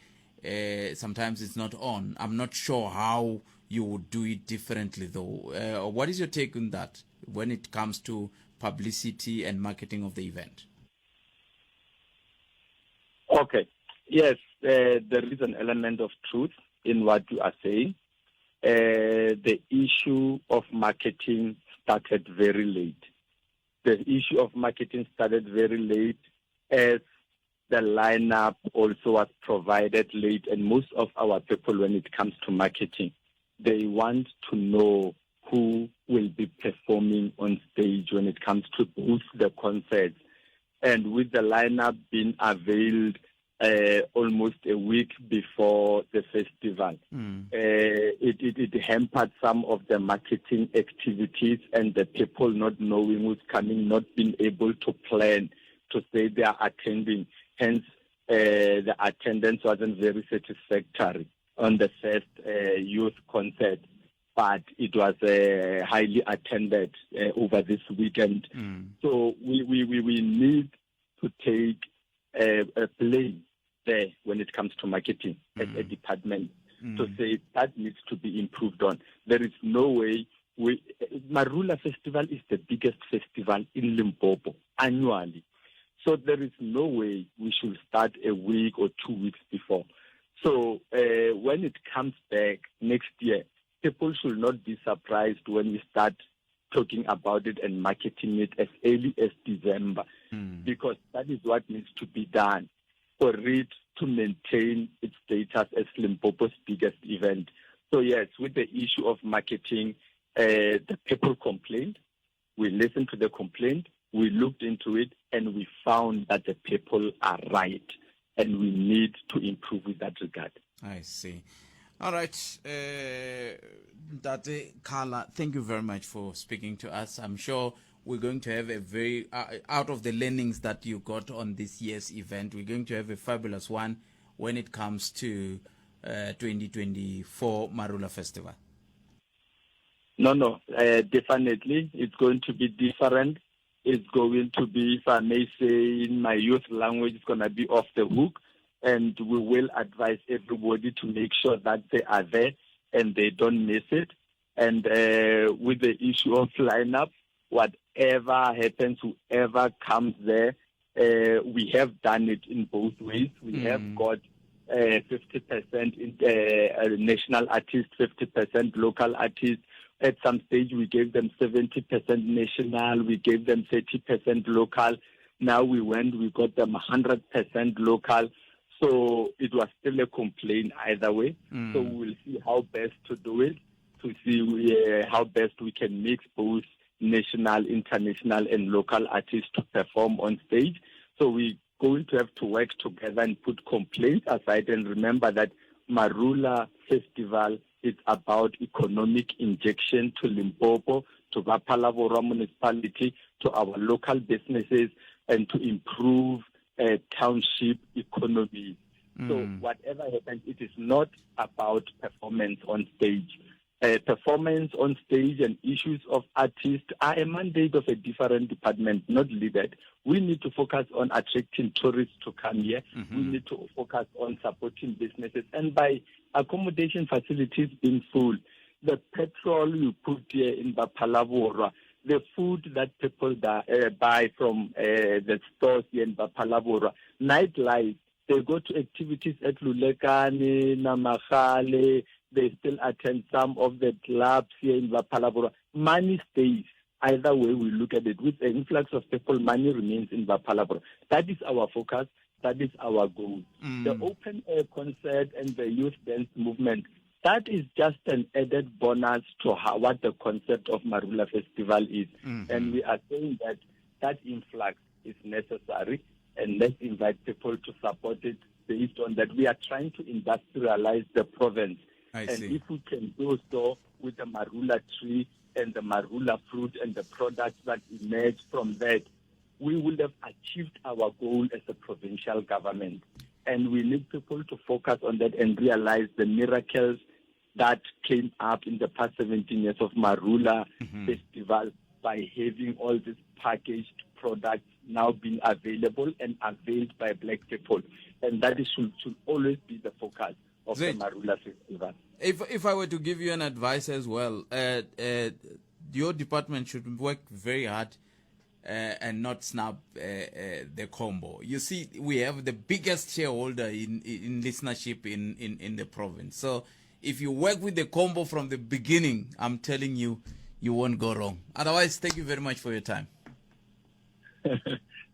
sometimes it's not on. I'm not sure how you would do it differently, though. What is your take on that when it comes to publicity and marketing of the event? Okay. Yes, there is an element of truth in what you are saying. The issue of marketing started very late. The issue of marketing started very late as the lineup also was provided late, and most of our people, when it comes to marketing, they want to know who will be performing on stage when it comes to both the concerts. And with the lineup being availed almost a week before the festival, it hampered some of the marketing activities and the people not knowing who's coming, not being able to plan to say they are attending. Hence, the attendance wasn't very satisfactory on the first youth concert, but it was highly attended over this weekend. So we need to take a blame there when it comes to marketing as a department to say that needs to be improved on. There is no way. Marula Festival is the biggest festival in Limpopo annually. So there is no way we should start a week or 2 weeks before. So when it comes back next year, people should not be surprised when we start talking about it and marketing it as early as December mm. because that is what needs to be done for it to maintain its status as Limpopo's biggest event. So yes, with the issue of marketing, uh, the people complained. We listened to the complaint, we looked into it, and we found that the people are right, and we need to improve with that regard. I see. All right. Uh, Ntate Khala, thank you very much for speaking to us. I'm sure we're going to have a very, uh, out of the learnings that you got on this year's event, we're going to have a fabulous one when it comes to uh, 2024 Marula Festival. No, no, uh, definitely. It's going to be different. It's going to be, if I may say in my youth language, it's going to be off the hook. And we will advise everybody to make sure that they are there and they don't miss it. And uh, with the issue of lineup, whatever happens, whoever comes there, uh, we have done it in both ways. We mm. have got uh, 50% in, uh, national artists, 50% local artists. At some stage, we gave them 70% national, we gave them 30% local. Now we went, we got them 100% local. So it was still a complaint either way. Mm. So we'll see how best to do it, to see uh, how best we can mix both national, international, and local artists to perform on stage. So we're going to have to work together and put complaints aside and remember that Marula Festival is about economic injection to Limpopo, to Ba-Phalaborwa municipality, to our local businesses, and to improve uh, township economies. Mm. So whatever happens, it is not about performance on stage. Uh, performance on stage and issues of artists are a mandate of a different department, not LIBET. We need to focus on attracting tourists to come here. Mm-hmm. We need to focus on supporting businesses. And by accommodation facilities being full, the petrol you put here in Ba-Phalaborwa, the food that people da, uh, buy from uh, the stores here in Ba-Phalaborwa, nightlife, they go to activities at Lulekane, Namagale, they still attend some of the clubs here in Ba-Phalaborwa. Money stays. Either way we look at it, with the influx of people, money remains in Ba-Phalaborwa. That is our focus. That is our goal. Mm. The open air concert and the youth dance movement, that is just an added bonus to how, what the concept of Marula Festival is. Mm-hmm. And we are saying that that influx is necessary and let's invite people to support it based on that. We are trying to industrialize the province. I and see. if we can do so with the Marula tree and the Marula fruit and the products that emerge from that, we will have achieved our goal as a provincial government. And we need people to focus on that and realize the miracles that came up in the past 17 years of Marula mm-hmm. Festival by having all these packaged products now being available and availed by black people. And that is, should, should always be the focus of Zaid, the Marula Festival. If, if I were to give you an advice as well, uh, uh, your department should work very hard uh, and not snap uh, uh, the combo. You see, we have the biggest shareholder in, in listenership in, in, in the province. So if you work with the combo from the beginning, I'm telling you, you won't go wrong. Otherwise, thank you very much for your time.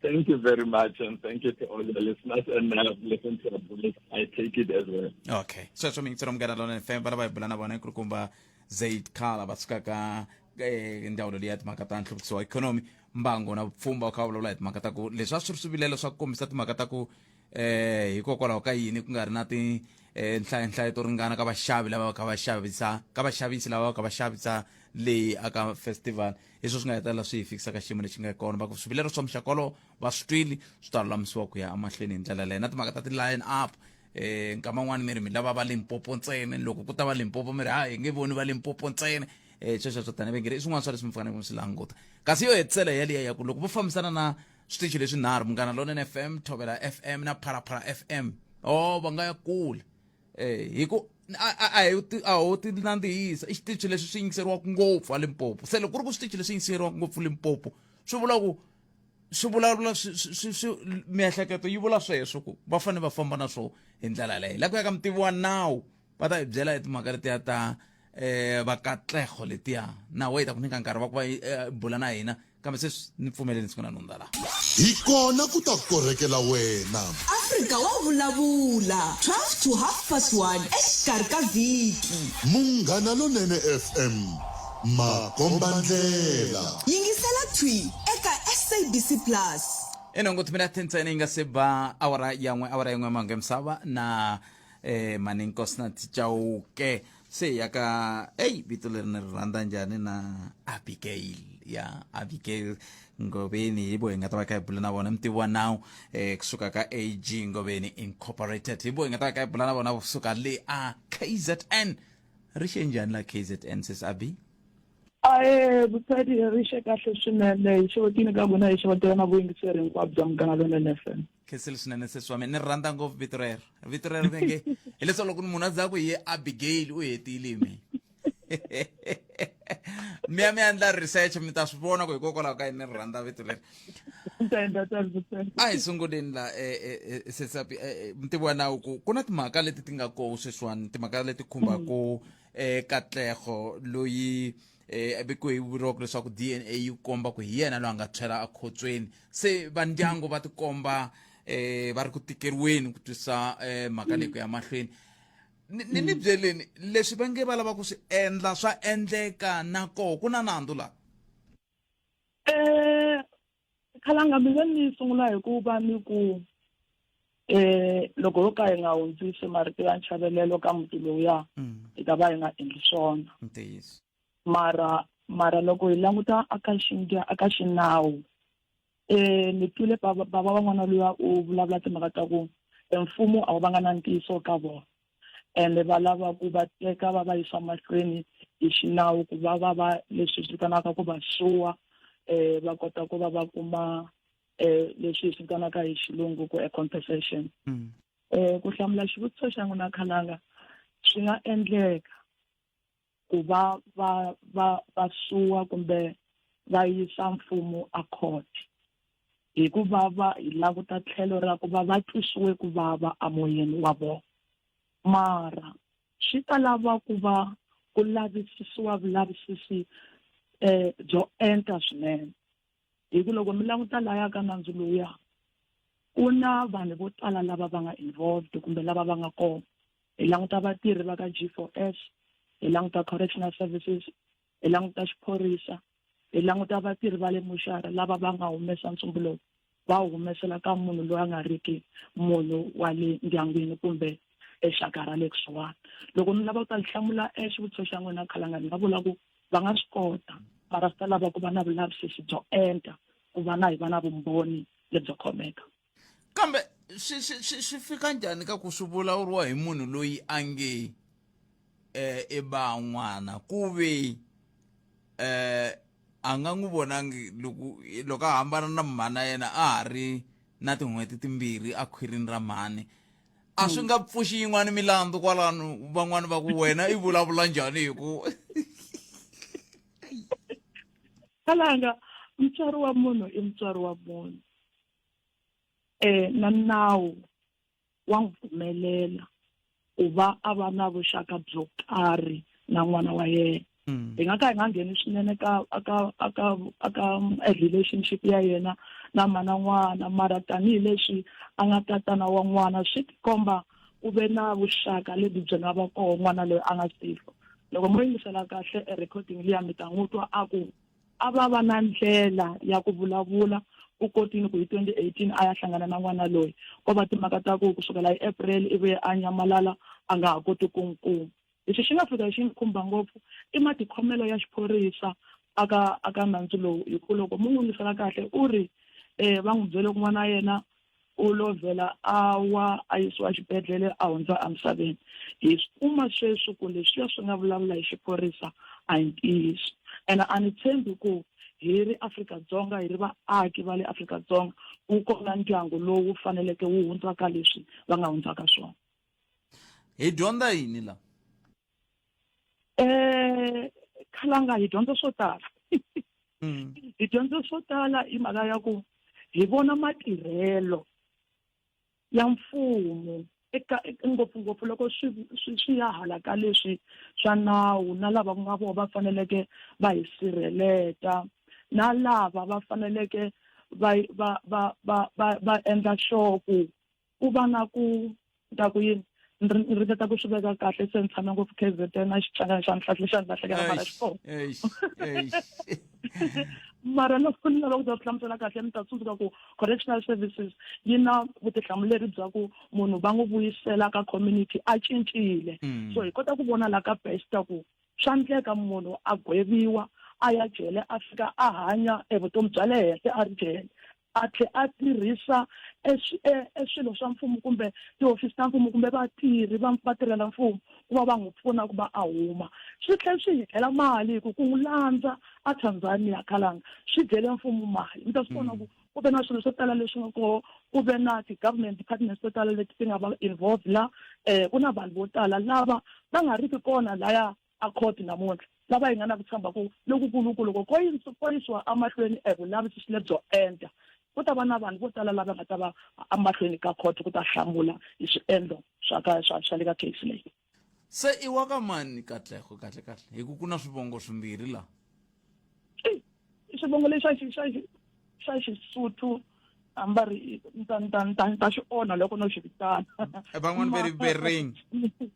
thank you very much, and thank you to all the listeners. And I've listened to your I take it as well. Okay. Sweswo mi yingisela Munghana Lonene FM va lava hi bula na vona nkulukumba Zaid Khala va suka ka eh, ndzawulo leyi ya timhaka ta nhluvukiso wa ikhonomi mbango na vupfhumba va kha va vulavula hi timhaka ta ku leswi a swi ri swivilelo swa ku kombisa timhaka ta ku eh hikokwalaho ka yini ku nga ri na ti eh, nhlayo to ringana ka vaxavi lava va kha va xavisa ka vaxavisi lava va kha va xavisa leyi aka festival hi swo swi nga hetelela swi hi fikisa ka xiyimo lexi nga kona va ku swivilelo swa muxaka wolowo va swi twili swi ta lulamisiwa ku ya emahlweni hi ndlela leyo na timhaka ta ti-line up eh nkama wun'wani mi ri mi lava va limpopo ntsena loko ku ta va limpopo mi ri ha hi nge voni va limpopo ntsena eh sweswo swo tani vengere i swin'wana swa leswi mi faneleke mi swi languta kasi yo hetisela yaliya ya ku loko vo fambisana na switichi leswinharhu munghana lonene fm thobela fm na phalaphala fm oh va nga ya kule eh hi ku a hi a ho ti nandzihisa i xitichi leswi swi yingiseriwaka ngopfu a limpopo se loko ku ri ku switichi leswi yingiseriwaka ngopfu limpopo swi vula ku swi vulavula swi swi miehleketo yi vula sweswo ku va fanele va famba na swo hi ndlela leyo la ku ya ka mutivi wa nawu va ta hi byela hi timhaka letiya ta eh va katlego letiya na we hi ta ku nyika nkarhi wa ku va eh, bula na hina kambe sweswi ni pfumeleni siku na nunda laha hi kona ku ta korhekela wena Afrika wa vulavula 12 to half past 1 exikarhi ka vhiki. Munghana Lonene FM makombandlela Yingisela thwi eka SABC Plus. I nhungu timinete ntsena yi nga se ba awara yan'we awara yin'we mange misava na eh mani Nkosinathi Chauke se ya ka eyi vito leri ni ri rhandza njhani na Abigail ya Abigail Ngoveni hi vo hi nga ta va kha hi bula na vona mutivi wa nawu eh kusuka ka AG Ngoveni Incorporated hi vo hi nga ta va kha hi bula na vona kusuka le a KZN ri xe njhani la KZN sis Abi Ae vusadi ri xe kahle swinene hi xewetini ka vona hi xewetela na vuyingiseri hinkwabyo bya Munghana Lonene FM. Khensile swinene sesi wa mina ni ri rhandza ngopfu vito rero vito rero ve nge hileswaku loko munhu a za ku hi Abigail u hetile hi mina mi ya mi ya endla research mi ta swi vona ku hikokwalaho ka yini ni ri rhandza vito leri a hi sunguleni la eh, eh, eh, sesapi mutivi wa nawu ku ku na timhaka leti ti nga koho sweswiwani timhaka leti khumbaka Katlego loyi eh ku hi vuriwaka leswaku DNA yi komba ku hi yena loyi a nga tshwela ekhotsweni se va ndyangu va tikomba eh va ri ku tikeriweni ku twisisa eh mhaka leyi ku ya mahlweni ni ni ni byeleni leswi va nge va lava ku swi endla swa endleka na koho ku na nandzu la Eh khalanga mina ni sungula hi ku va ni ku eh loko ho ka hi nga hundzisi marito ya nchavelelo ka muti lowuya hi ta va hi nga endli swona ntiyiso mara mara loko hi languta aka xindya aka xinawu eh ni twile baba baba wa n'wana luya u vulavula timhaka ta ku mfumo a wu vanga na ntiyiso ka vona ende va lava ku va teka va va yisa mahlweni hi xinawu ku va va va leswi swi vitanaka ku va suwa eh va kota ku va va kuma eh leswi hi swi vitanaka hi xilungu ku a compensation eh ku hlamula xivutiso xa n'wina khalanga swi nga endleka ku va va va va suwa kumbe va yisa mfumo a court hi ku va va hi languta tlhelo ra ku va va twisiwe ku vava emoyeni wa vona mara swi ta lava ku va ku lavisisiwa vulavisisi um byo enta swinene hi ku loko mi languta laya ka nandzu lowuya ku na vanhu vo tala lava va nga involved kumbe lava va nga kona hi languta vatirhi va ka G4S hi languta correctional services hi languta xiphorisa hi languta vatirhi va le moxara lava va nga humesa ntsumbu lowu va wu humesela ka munhu loyi a nga riki munhu wa le ndyangwini kumbe exaka ra le kusuhani loko ni lava ku ta hlamula xivutiso xa n'wina khalanga ni nga vula ku va nga swi kota mara swi ta lava ku va na vulavisisi byo enta ku va na hi va na vumbhoni lebyo khomeka kambe swi swi swi swi fika njhani ka ku swi vulavuriwa hi munhu loyi a nge eh i ba n'wana ku ve eh a nga n'wi vonangi loko loko a hambana na mhana yena a ha ri na tin'hweti timbirhi a khwirini ra mhani a swi nga pfuxi yin'wana milandzu kwalano van'wani va ku wena i vulavula njhani hi ku Kalanga mutswari wa munhu i mutswari wa munhu eh na nawu wa n'wi pfumelela ku va a va na vuxaka byo karhi na n'wana wa yena hi nga ka hi nga ngheni swinene ka aka aka aka relationship ya yena na mana n'wana mara tanihileswi a nga tatana wa n'wana swi tikomba ku ve na vuxaka lebyi byi nga va koho n'wana loyi a nga sifa loko mo yingisela kahle e recording liya mi ta n'wi twa a ku a va va na ndlela ya ku vulavula u kotile ku hi 2018 a ya hlangana na n'wana loyi ko va timhaka ta ku kusukela hi April i vuye a nyamalala a nga ha koti ku n'wi kuma lexi xi nga fika xi ni khumba ngopfu i matikhomelo ya xiphorisa aka aka nandzu lowu hi ku loko mu n'wi yingisela kahle u ri um va n'wi byele ku n'wana yena u lo vhela a wa a yisiwa xibedhlele a hundza emisaveni hi swi kuma sweswi ku leswiya swi nga vulavula hi xiphorisa a hi ntiyiso ene a ni tshembi ku hi ri Afrika-Dzonga hi ri vaaki va le Afrika-Dzonga wu kona ndyangu lowu faneleke wu hundza ka leswi va nga hundzaka swona hi dyondza yini la eh khalanga hi dyondza swo tala hi dyondza swo tala hi mhaka ya ku hi vona matirhelo ya mfumo Eka ngopfungopfu loko swi swi swi ya hala ka leswi swa nawu na lava ku nga vona va faneleke va hi sirheleta na lava va faneleke va va va va va va endla sure ku ku va na ku ni ta ku yini ni ni ringeta ku swi veka kahle se ni tshame ngopfu K_Z_N na Xichangani xa ni xa ni lahlekela mara xi kona mara loko ni lava ku ta swi hlamusela kahle mi ta tsundzuka ku correctional services yi na vutihlamuleri bya ku munhu va n'wi vuyisela ka community a cincile mm. so hi kota ku vona la ka besta ku swa ndleka munhu a gweviwa a ya jele a fika a hanya evutomi bya le henhla a ri jele a tlhe a tirhisa e, e swilo swa mfumo kumbe tihofisi ta mfumo kumbe vatirhi va vatirhela mfumo ku va va n'wi pfuna ku va a huma swi tlhela swi hi dyela mali hi ku ku n'wi landza a Tanzania khalanga swi dyele mfumo mali mi ta swi vona mm. ku ku ve na swilo swo tala leswi nga koho ku ve na ti-government departments to tala leti ti nga va involved la um ku na vanhu vo tala lava va nga riki kona laya a court namuntlha lava hi nga na ku tshemba ku lokukulu ku loko ko ko yisiwa emahlweni e vulavisisi lebyo enta ku ta va na vanhu vo tala lava nga ta va emahlweni ka court ku ta hlamula hi swiendlo swa ka swa swa le ka case leyi se i wa ka mani katlego kahle kahle hi ku ku na swivongo swimbirhi laha i xivongo lexi xa xa xa xisuthu hamba ri ni ta ni ta ni ta ni ta xi onha loko no xi vitana eh, van'wani ve ri bereng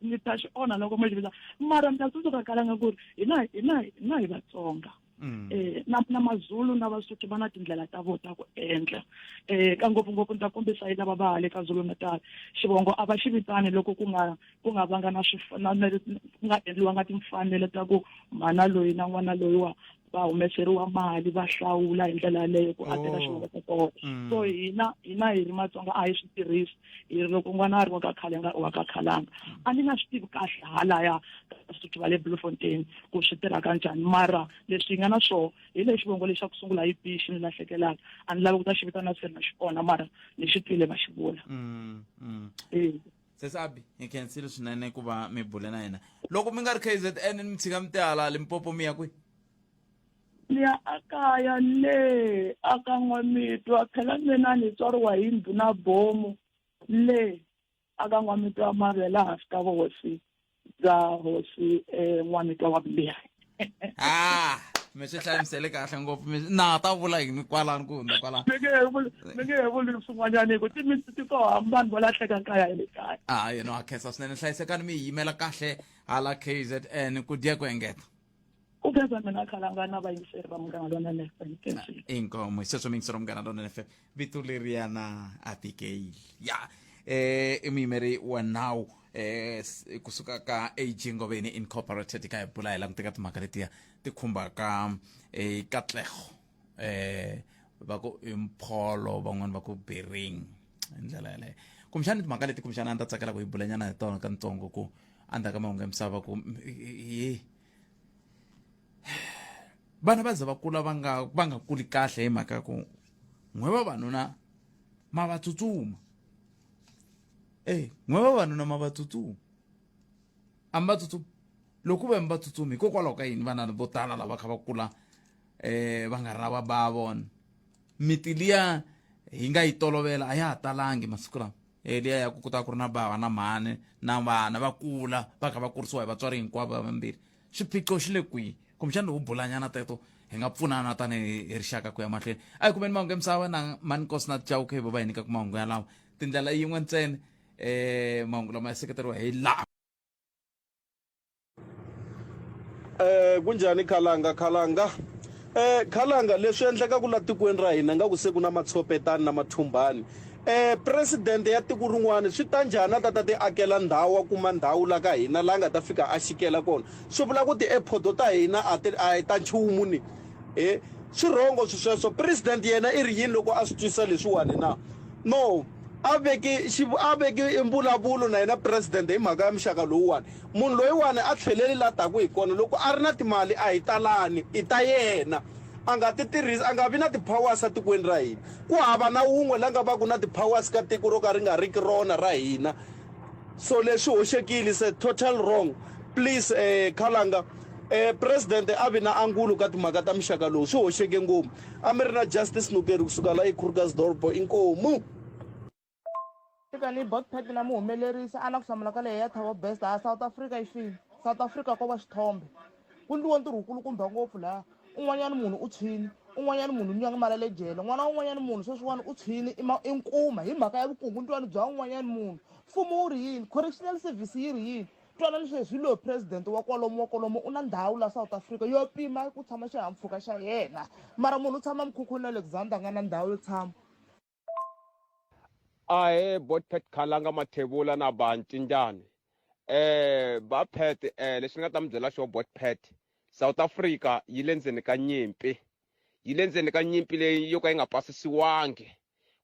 ni ta xi onha loko mo xi vitana mara ni ta tsundzuka kalanga ku ri hina hina hina hi vatsonga mm. eh na na mazulu na vasotho va na tindlela ta vona ta ku endla eh ka ngopfungopfu ni ta kombisa yi lava va le ka Zulu Natal xivongo a va xi vitani loko ku nga ku nga vanga na ku nga endliwanga timfanelo ta ku mhana loyi na n'wana loyiwa va humeseriwa mali va hlawula hi ndlela yaleyo ku a teka oh. xivongo xa kona mm. so hina hina hi ri matsonga a hi swi tirhisi hi ri loko n'wana a ri wa ka khalenga wa ka khalanga a ni nga swi tivi kahle halaya vasotho va le Bloemfontein ku swi tirha ka njhani mara leswi hi nga na swona hi le xivongo lexi xa ku sungula hi b xi ni lahlekelaka a ni lavi ku ta xi vitana se na xi kona mara ni xi twile va xi vula mm, mm. ee sesi abi hi khensile swinene ku va mi bule na hina loko mi nga ri kzn mi tshika mi tihala limpopo mi ya kwihi ni ya akaya le aka n'wamitwa phela mina ni tswariwa hi ndhuna bomu le aka n'wamitwa mavele hansi ka vuhosi bya hosi eh, n'wamitwa wa vumbirhi ah mi swi hlamusele kahle ngopfu mi na ta vula yini kwalani ku hundza kwalani mi nge he vuli mi nge he vuli swin'wanyana hi ku timitsu ti koho vanhu vo lahleka kaya ya le kaya ah yena wa khensa swinene hlayisekani mi yi yimela kahle hala KZN ku dya ku engeta ku khensa mina khalanga na vayingiseri va munghana lonene FM khensile inkomo hi sweswo miyingiseri wa munghana lonene FM vito leriyana abigail ya eh i muyimeri wa nawu eh kusuka ka AG Ngoveni Incorporated ka hi bula hi languteka timhaka letiya ti khumbaka eh katlego eh va ku i mpholo van'wani va ku bering hi ndlela yaleyo kumbexani timhaka leti kumbexana a ni ta tsakela ku hi bulanyana hi tona kantsongo ku endzhaku ka mahungu ya misava ku hi vana va ze va kula va nga va nga kuli kahle hi mhaka ya ku n'we vavanuna ma va tsutsuma e n'we vavanuna ma va tsutsuma a mi va tsutsumi loko ve mi va tsutsumi hikokwalaho ka yini vana vo tala lava kha va kula um va nga ri na va ba vona miti liya hi nga yi tolovela a ya ha talangi masiku lama e liya ya ku ku ta ku ri na bava na mhani na vana va kula va kha va kurisiwa hi vatswari hinkwavo va vambirhi xiphiqo xi le kwihi kumbexana loko bulanyana teto hi nga pfunana tanihi hi rixaka ku ya mahlweni a hi kumeni mahungu ya misava na manikosi na chauke hi vo va hi nyikaka mahungu yalawa tindlela yin'we ntsena um mahungu lama ya seketeriwa hi laha Eh kunjhani khalanga khalanga eh khalanga leswi endlekaka la tikweni ra hina nga ku se ku na matshopetani na mathumbani eh president ya tiko rin'wana swi ta njhani a ta ta ti akela ndhawu a kuma ndhawu la ka hina la nga ta fika a xikela kona swi vula ku ti-airport ta hina a ti a hi ta nchumu ni e swi rhongo swi sweswo president yena i ri yini loko a swi twisa leswiwani na no a veki a veki mbulavulo na yena president hi mhaka ya muxaka lowuwani munhu loyiwani a tlheleli la taku hi kona loko a ri na timali a hi talani i ta yena a nga ti tirhisi a nga vi na ti-powers etikweni ra hina ku hava na wun'we la nga va ku na ti-powers ka tiko ro ka ri nga riki rona ra hina so leswi hoxekile se total wrong please eh, khalanga eh, president a vi na angulo ka timhaka ta muxaka lowu swi hoxeke ngopfu a mi ri na justice nukeri kusuka la eKrugersdorp inkomu. Tika ni bot pet na muhumelerisi a na ku hlamula ka leyi ya Thabo Bester a South Africa yi fini South Africa ko va xithombe ku ndliwa ntirho wukulukumba ngopfu laha un'wanyana munhu u tshwini un'wanyana munhu nyanga mali le jele n'wana un'wanyana munhu sweswiwani u tshwini i i nkuma hi mhaka ya vukungundzwani bya un'wanyana munhu mfumo wu ri yini correctional service yi ri yini twanani sweswi loyi president wa kwalomu wa kwalomu u na ndhawu la South Africa yo pima ku tshama xihahampfhuka xa yena mara munhu u tshama mukhukhwini Alexander a nga na ndhawu yo tshama. Ahee bot Pat Khalanga Mathebula na ba Ncinjani ba Pat lexi ni nga ta mi byela xo bot Pat South Africa yi le ndzeni ka nyimpi yi le ndzeni ka nyimpi leyi yo ka yi nga pasisiwangi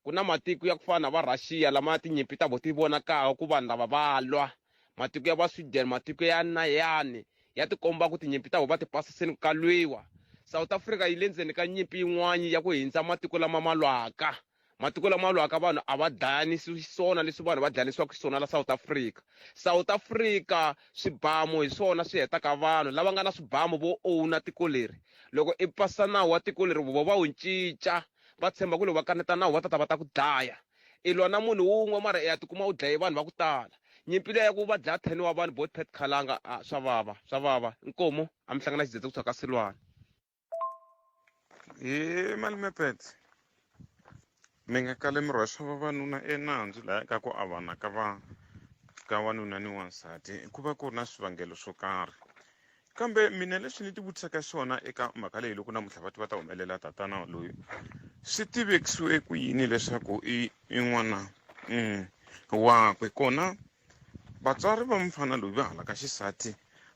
ku na matiko ya ku fana na va Russia lama tinyimpi ta vo ti vonakaka ku vanhu lava va lwa matiko ya va Sweden matiko ya nayani ya tikomba ku tinyimpi ta vo va ti pasisini ka lwiwa South Africa yi le ndzeni ka nyimpi yin'wana ya ku hindza matiko lama ma lwaka matiko lama lwaka vanhu a va dlayanisi swona leswi vanhu va dlayanisiwaka xiswona la South Africa South Africa swibamu hi swona swi hetaka vanhu lava nga na swibamu vo owna tiko leri loko i pasa nawu wa tiko leri vo va wu cinca va tshemba ku loko va kaneta nawu va ta ta va ta ku dlaya i lwa na munhu wun'we mara i ya tikuma u dlaye vanhu va ku tala nyimpi leya ku va dlaya 10 wa vanhu bot Pat Khalanga a swa vava swa vava inkomu a mi hlangana xidzedze kusuka ka Silwana. He malume Pet mi nga kali mi rhwexa vavanuna enandzu laya ka ku avana ka va ka wanuna ni wansati ku va ku ri na swivangelo swo karhi kambe mina leswi ni ti vutisaka xona eka mhaka leyi loko namuntlha va ti va ta humelela tatana loyi swi tivekisiwe ku yini leswaku i i n'wana wakwe kona vatswari va mufana loyi va hala ka xisati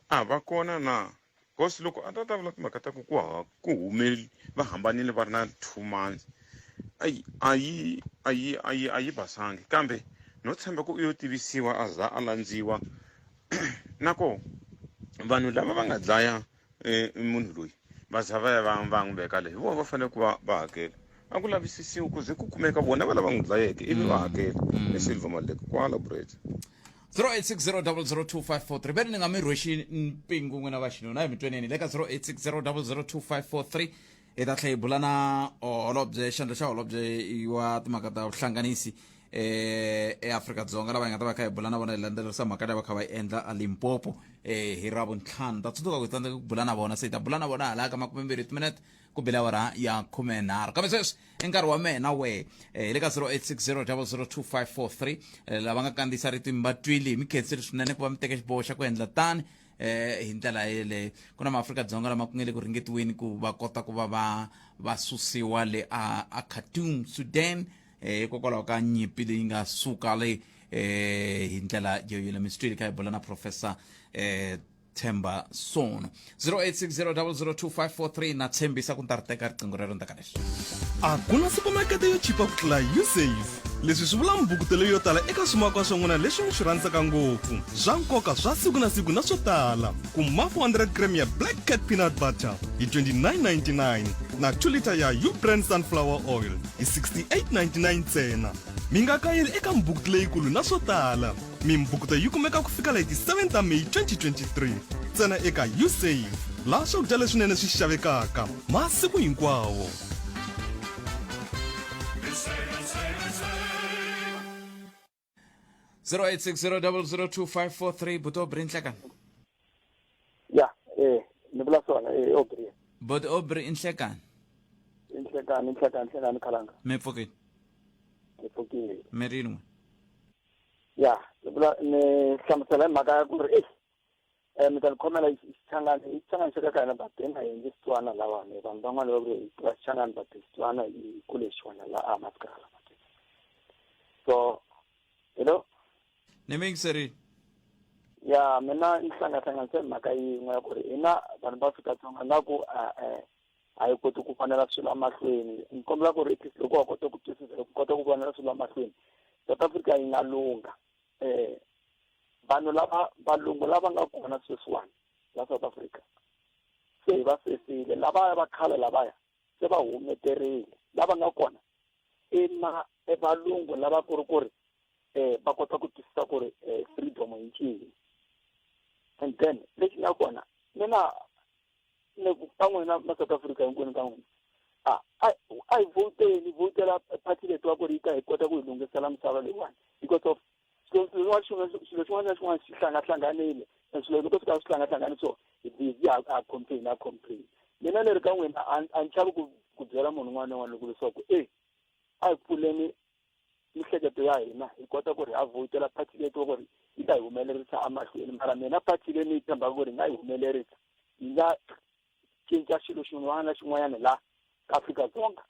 a va kona na Cause loko a ta ta vula timhaka ta ku ku ha ku humeli va hambanile va ri na 2 months ayi a yi a yi a yi a yi basangi kambe no tshemba ku u yo tivisiwa a za a landziwa na koho vanhu lava va nga dlaya munhu loyi va za va ya va va n'wi veka le hi vona va fanele ku va va hakela a ku lavisisiwi ku ze ku kumeka vona va lava n'wi dlayeke ivi va hakela i Silver Maleke kwala Bridge. 0860002543 veri ni nga mi rhwexi mpingu n'wina va xinuna hi mi tweneni le ka 0860002543 hi ta tlhela hi bula na holobye xandla xa holobye wa timhaka ta vuhlanganisi eh eAfrika-Dzonga lava hi nga ta va kha hi bula na vona hi landzelerisa mhaka leyi va kha va yi endla a Limpopo eh hi Ravuntlhanu ta tsundzuka ku hi tsandzeka ku bula na vona se hi ta bula na vona hala ka 20 timinete ku bile awara ya 13 kambe sweswi i nkarhi wa mehe na wehe eh, hi le ka 0860002543 eh, lava nga kandziyisa rito mi va twile hi mi khensile swinene ku va mi teke xiboho xa ku endla tani eh hi ndlela yeleyo ku na maafrika-dzonga lama ku nge le ku ringetiweni ku va kota ku va va va susiwa le a a Khartoum Sudan eh hikokwalaho ka nyimpi leyi nga suka le eh hi ndlela yo yele mi swi twile kha hi bula na professor eh Themba Sono 0860002543 na tshembisa ku ni ta ri teka riqingho rero ndzhaku ka leswi. A ku na supamakete yo chipa ku tlula Usave. Leswi swi vula mibukutelo yo tala eka swimakwa swa n'wina leswi mi swi rhandzaka ngopfu, swa nkoka swa siku na siku na swo tala. Kuma 400 gram ya Black Cat Peanut Butter hi 29.99 na 2 liter ya U-Brand Sunflower Oil hi 68.99 ntsena. Mi nga kayeli eka mibukuto leyikulu na swo tala. Mimbukuto yi kumeka ku fikela hi ti 7 ta May 2023 ntsena eka Usave, laha swakudya leswinene swi xavekaka masiku hinkwawo. 0860002543 buti Aubrey Nhlekani. Ya, eh, ni vula swona, eh, Aubrey. Buti Aubrey Nhlekani. Nhlekani, Nhlekani, Nhlekani Khalanga. Mi pfukile. Mi pfukile. Mi ri yini n'we? Ya, ni vula ni hlamusela hi mhaka ya ku ri eh mi ta ni khomela Xichangani, i Xichangani xa ka ka hina but hi nga endli Xitswana lawani vanhu van'wana va ku hi tiva Xichangani but Xitswana hi kule hi xona la a Mascara. So, hello? Ni mi yingiserile. Ya, mina ni hlangahlanganise mhaka yin'we ya ku ri hina vanhu va Afrika-Dzonga nga ku a a yi koti ku vonela swilo emahlweni ni kombela ku ri at least loko wa kota ku twisisa loko kota ku vonela swilo emahlweni South Africa yi nga lungha vanhu lava valungu lava nga kona sweswiwani la South Africa se hi va sesile lavaya va khale lavaya se va humeterile lava nga kona i ma i valungu lava ku ri ku ri va kota ku twisisa ku ri freedom hi ncini and then lexi nga kona mina ni ku ka n'wina ma South Africa hinkwenu ka n'wina a A hi vhoteni, hi vhotela party leyi tiva ku ri yi ta hi kota ku hi lunghisela misava leyiwani because of swilo swin'wana swilo xin'wana na xin'wana xi hlangahlanganile and swilo loko swi ka swi hlangahlanganile so hi busy ha ha complain ha complain. Mina ni ri ka n'wina a a ni chavi ku ku byela munhu un'wana na un'wana loko leswaku e a hi pfuleni mihleketo ya hina hi kota ku ri ha vhotela party leyi tiva ku ri yi ta hi humelerisa emahlweni mara mina party leyi ni yi tshembaka ku ri yi nga yi humelerisa yi nga cinca xilo xin'wana na xin'wanyana la ka Afrika-Dzonga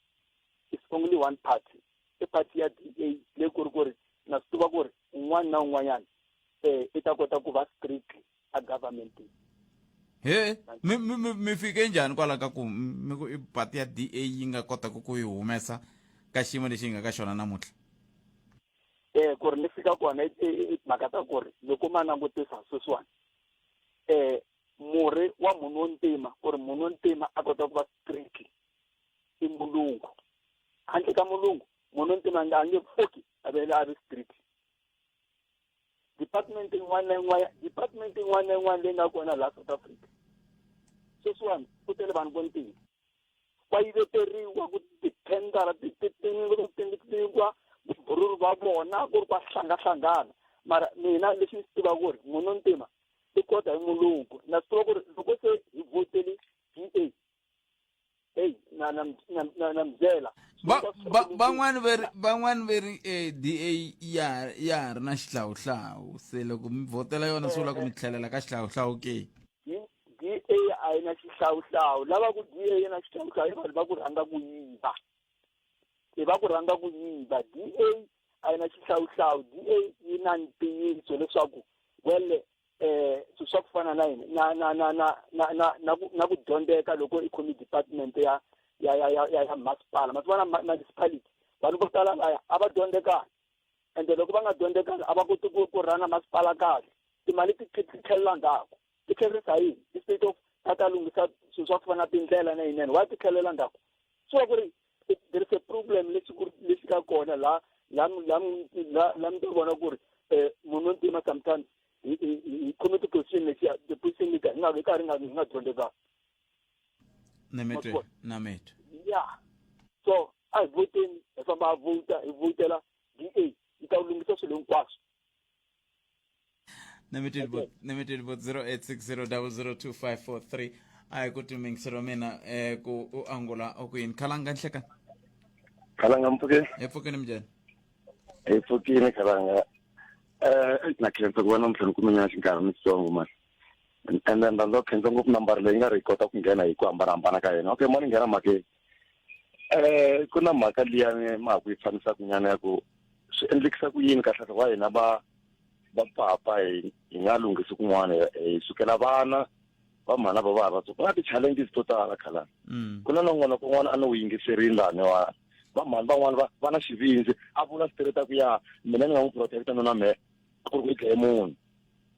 it's only one party i party ya DA leyi ku ri ku ri na swi tiva ku ri un'wana na un'wanyana um i ta kota ku va strict a government he mi mi mi mi fike njhani kwala ka ku mi ku i party ya DA yi nga kotaka ku yi humesa ka xiyimo lexi yi nga ka xona namuntlha eh ku ri ni fika kona i timhaka ta ku ri loko ma langutisa sweswiwani eh murhi wa munhu wo ntima ku ri munhu wo ntima a kota ku va strictly i mulungu handle ka mulungu munhu wo ntima a nge pfuki a vele a ri strict department yin'wana na yin'wana department yin'wana na yin'wana leyi nga kona laha South Africa sweswiwani ku tele vanhu vo ntima va yiveteriwa ku tithendara ti ti tinyikiwa vubururu va vona ku ri kwa hlangahlangana mara mina lexi ni swi tivaka ku ri munhu wo ntima i kota hi mulungu na swi tiva ku ri loko se hi vhoteli DA hey na na na na na byela van'wani ve ri van'wani ve ri eh, DA ya ya ha ri na xihlawuhlawu se loko mi vhotela yona swi vula ku mi tlhelela ka xihlawuhlawu ke DA a yi na xihlawuhlawu lava ku DA yi na xihlawuhlawu i vanhu va ku rhandza ku yiva i va ku rhandza ku yiva DA a yi na xihlawuhlawu DA yi na ntiyiso leswaku wele eh swilo swa ku fana na yini na na na na na na na ku na ku dyondzeka loko i khomi department ya ya ya ya ya ya masipala ma swi vona municipality vanhu vo tala laya a va dyondzekanga ende loko va nga dyondzekanga a va koti ku ku rhana masipala kahle timali ti ti tlhelela ndzhaku ti tlherisa yini instead of va ta lunghisa swilo swa ku fana na tindlela na yinene wa ti tlhelela ndzhaku swi va ku ri there is a problem lexi ku lexi ka kona la la la la la mi ta vona ku ri um munhu wo ntima sometimes hi hi hi khome ti-position lexiya ti-position letiya hi nga hi karhi hi nga hi nga dyondzekanga na mitwe na mitwe ya so a hi voteni hi famba ha vhota hi vhotela D_A yi ta lunghisa swilo hinkwaswo Limited bot 0860002543 a hi ku timingiselo wa mina eh ku u angula u ku yini khalanga nhlekani Khalanga mpfukeni hi pfukeni minjhani hi pfukile khalanga eh na khensa ku va namuntlha ni kume nyana xinkarhi nitsongo mani and then rhandza ku khensa ngopfu nambara leyi nga ri kota ku nghena hi ku hambanahambana ka yena okay mo ni nghena mhakeni eh ku na mhaka liyani ma ha ku yi fanisaka nyana ya ku swi endlekisa ku yini kahlekahle wa hina va va papa hi hi nga lunghisi kun'wana hi sukela vana va mhana va va ha vatsongo ku na ti-challenges to tala khalani mm. ku na nongonoko un'wana a ni wu yingiserini lani wa va mhani van'wana va va na xivindzi a vula straight ku ya mina ni nga n'wi protecta nuna mehe ku ri ku i dlaye munhu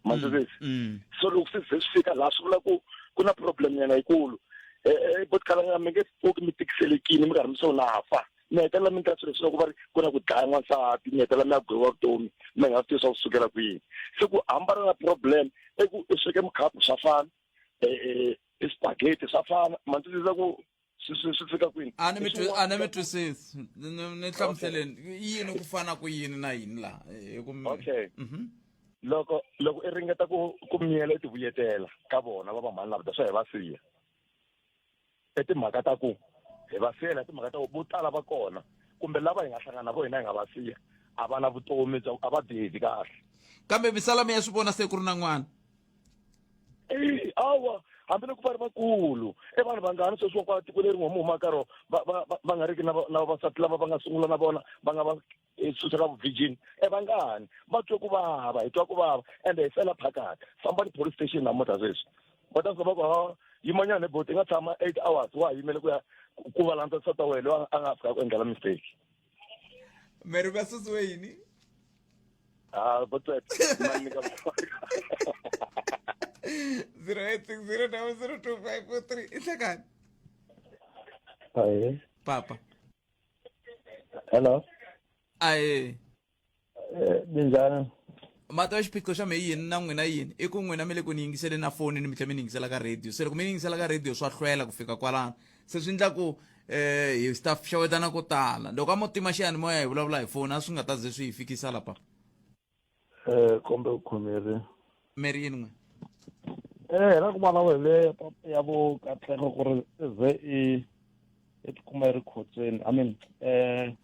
mandzivisi mm, mm. so loko se ze swi fika laha swi vula ku ku na problem nyana yikulu eh, eh, botikhalanga mi nge pfuki mi tikiselekini mi karhi mi so na fa mi hetelela mi ndla swilo leswi loko va ri ku na ku dlaya n'wansati mi hetelela mi ya gweviwa vutomi mi nga swi tivi swa ku sukela kwini se ku hambana na problem i ku i sweke mukhapu swa fana um i spaghetti swa fana ma twisisa ku swi swi swi fika kwini a ni mi twi a ni mi twisisi ni hlamuseleni yini ku fana ku yini na yini laha hi ku okay mhm. loko loko i ringeta ku ku miyela i ti vuyetela ka vona va vamhani lava ta swa hi va siya i timhaka ta ku hi va siyela timhaka ta ku vo tala va kona kumbe lava hi nga hlangana na vo hina hi nga va siya a va na vutomi bya a va behave kahle kambe misala mi ya swi vona se ku ri na n'wana eyi awa hambiloko va ri vakulu i vanhu vangani sweswi wa kwala tiko leri n'we mu humaka ro va va va nga riki na na vavasati lava va nga sungula na vona va nga va eh, susa ka vuvirgin e vangani va twe ku vava hi twa ku vava ende hi fela phakati fambani police station namuntlha sweswi va ta fika va ku ha yimanyana hi boti i nga tshama eight hours wa ha yimele ku ya ku va landza nsati wa wena loyi a nga fika ku endlela mistake meri va susiwe yini Ah, botswet. 0860002543 i hlekani Ahee. papa Hello. Ahee. Eh, minjhani? Mati wa xiphiqo xa me yini na n'wina yini i ku n'wina mi le ku ni yingiseleni na foni ni mi tlhela mi ni yingisela ka radio se loko mi ni yingisela ka radio swa hlwela ku fika kwalano se swi endla ku eh hi ta xewetana ko tala loko a mo tima xiyanimoya hi vulavula hi foni a swi nga ta ze swi hi fikisa lapa eh kombe ku khomeri meri yini n'we eh ra ku vulavula hi le ya vo katlego ku ri ze i i tikuma yi ri khotsweni i mean eh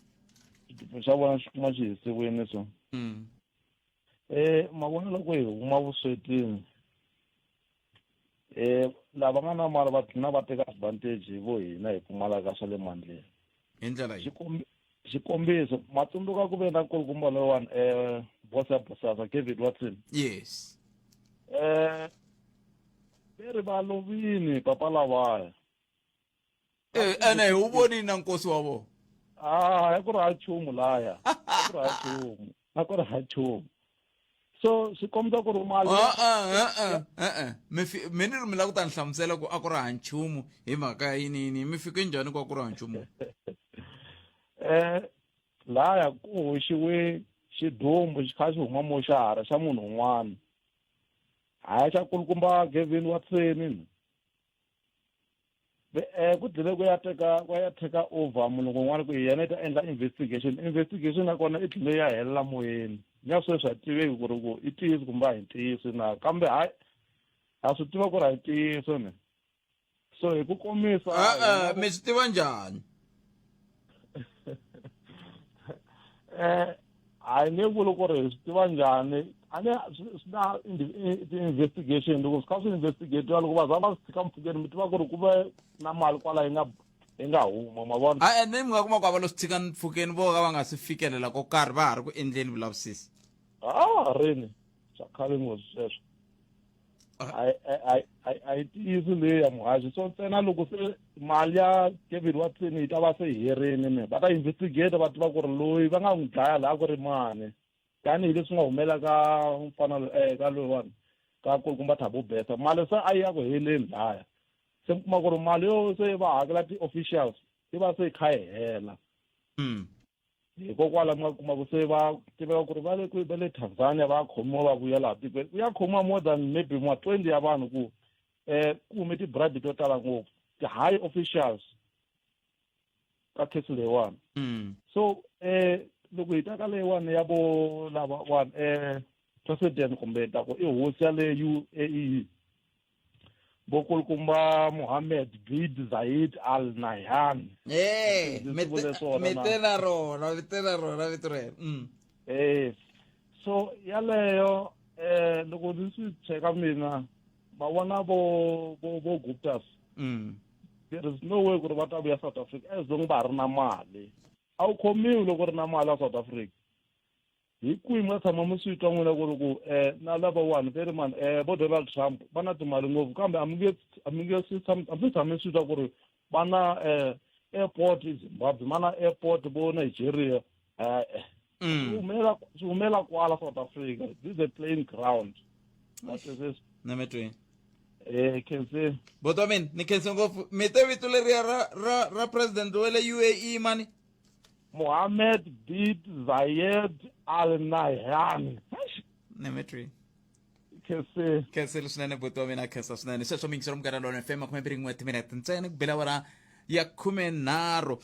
xidumbu xa vona xi kuma xi hisiwini so mm. eh ma vona loko hi huma vuswetini eh lava nga na mali va dlina va teka advantage hi vo hina hi pfumalaka swa le mandleni hi ndlela yi xikombiso ma tsundzuka ku ve na nkulukumba loyiwani um boss ya bosasa David Watson yes eh ve ri va lovini papa lavaya Eh, ene hi wu vonini na nkosi wa vona ah a ku ri ha nchumu laya a ku ri ha nchumu a ku ri ha nchumu so swi kombisa ku ri mali e-e mi mi ni ri mi lava ku ta ni hlamusela ku a ku ri ha nchumu hi mhaka ya yini yini mi fike njhani ku a ku ri ha nchumu eh laya ku hoxiwe xidumbu xi kha xi huma moxara xa munhu un'wana hayi xa kulukumba Gavin Watson eh ku dlile ku ya teka ku ya teka over mulungu un'wana ku yena i ta endla investigation investigation ya kona i dlile ya helela moyeni na sweswi a tiveki ku ri ku i ntiyiso kumbe a hi ntiyiso na kambe hayi ha swi tiva ku ri a hi ntiyiso ni so hi ku komisa e-e mi swi tiva njhani eh a hi nge vuli ku ri hi swi tiva njhani a ni swi na ti-investigation loko swi kha swi investigatiwa loko va za va swi tshika mpfhukeni mi tiva ku ri ku ve na mali kwala yi nga yi nga huma ma vona a ene mi nga kuma ku a va lo swi tshika mpfhukeni vo ka va nga si fikelela ko karhi va ha ri ku endleni vulavisisi a rini swa khale ngopfu sweswo a yi tiyisi leyi ya muhaxi so ntsena loko se mali ya Kevin Watson yi ta va se yi herini mi va ta investigate va tiva ku ri loyi va nga n'wi dlaya laha ku ri mani tanihileswi nga humelela ka mfana eh, ka loyiwani ka kulukumba Thabo Bester mali se a yi ya ku heleni laya se mi kuma ku ri mali yo se va hakela ti-officials yi va se yi kha yi hela mm. Hikokwalaho mi nga kuma ku se va tiveka ku ri va le kwihi va le Tanzania va ya khomiwa va vuya laha tikweni ku ya khomiwa more than maybe ma 20 ya vanhu ku um ku hume ti-bribe to tala ngopfu ti-high officials ka case leyiwani mm. so um loko hi ta ka leyiwani ya vo lava wani um president kumbe ta ku i hosi ya le U_A_E vokulukumba Mohammed bin Zayed Al Nahyan. Eh, mi te na rona, mi te na rona vito rero. Mm. Eh. So yaleyo eh loko ni swi cheka mina va vona vo vo vo Guptas. Mm. There is no way ku ri va ta vuya South Africa as long va ha ri na mali. A wu khomiwi loko ri na mali ya South Africa. Hi kwihi mi nga tshama mi swi twa n'wina ku ri ku um na lavawani ve ri mani um vo Donald Trump va na timali ngopfu kambe a mi nge a mi nge swi tshami a mi se tshame swi twa ku ri va na um airport eZimbabwe va na airport vo Nigeria e-e swi humela swi humela kwala South Africa this is a plain ground wa twisisa na mi twini eh khense bota mina ni khense ngopfu mi te vito leriya ra ra ra president wa le UAE mani Mohammed bin Zayed Al Nahyan. Nemetri. Khense. Khense swinene buti wa mina khensa swinene sweswo miyingiselo munghana lona fm 21 timinete ntsena ku bela wara ya 13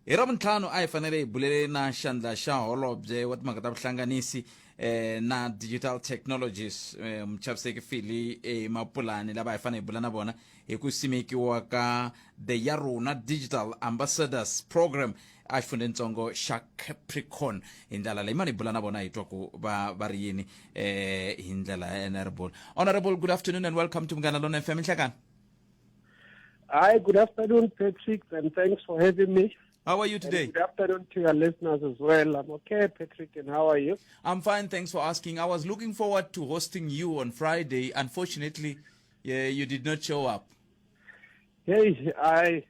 hi ravuntlhanu a hi fanele hi bulele na xandla xa holobye wa timhaka ta vuhlanganisi eh, na digital technologies eh, muchaviseki fili eh, mapulani lava hi fanele hi bula na vona hi ku simekiwa ka the ya rona digital ambassadors program a xifundzhenitsongo xa capricorn hi ndlela leyi mani hi bula na vona hi twa ku va va ri yini eh hi ndlela ya honorable honorable good afternoon and welcome to munghana lona fm nhlekani Hi, good afternoon, Patrick, and thanks for having me. How are you today? And good afternoon to your listeners as well. I'm okay, Patrick, and how are you? I'm fine, thanks for asking. I was looking forward to hosting you on Friday. Unfortunately, yeah, you did not show up. Hey, I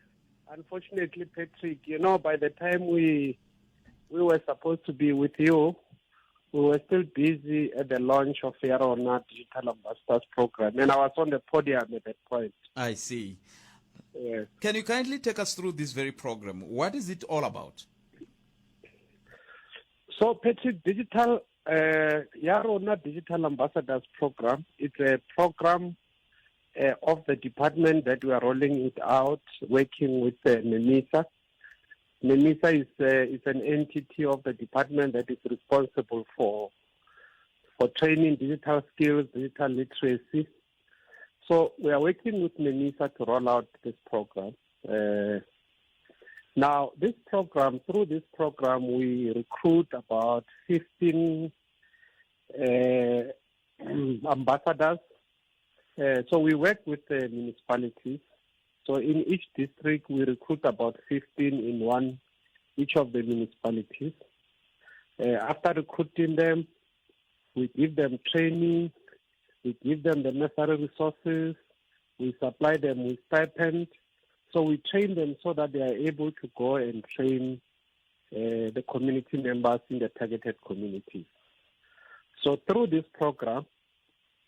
unfortunately, Patrick, you know, by the time we we were supposed to be with you, we were still busy at the launch of Yarona Digital Ambassadors Program, and I was on the podium at that point. I see. Yes. Can you kindly take us through this very program? What is it all about? So, Patrick, Digital Yarona Digital Ambassadors Program, it's a program of the department that we are rolling it out, working with NEMISA. NEMISA is, is an entity of the department that is responsible for for training digital skills, digital literacy. So we are working with NEMISA to roll out this program. Now, this program, through this program, we recruit about 15 ambassadors. So we work with the municipalities. So in each district, we recruit about 15 in one, each of the municipalities. After recruiting them, we give them training, we give them the necessary resources, we supply them with stipend. So we train them so that they are able to go and train the community members in the targeted communities. So through this program,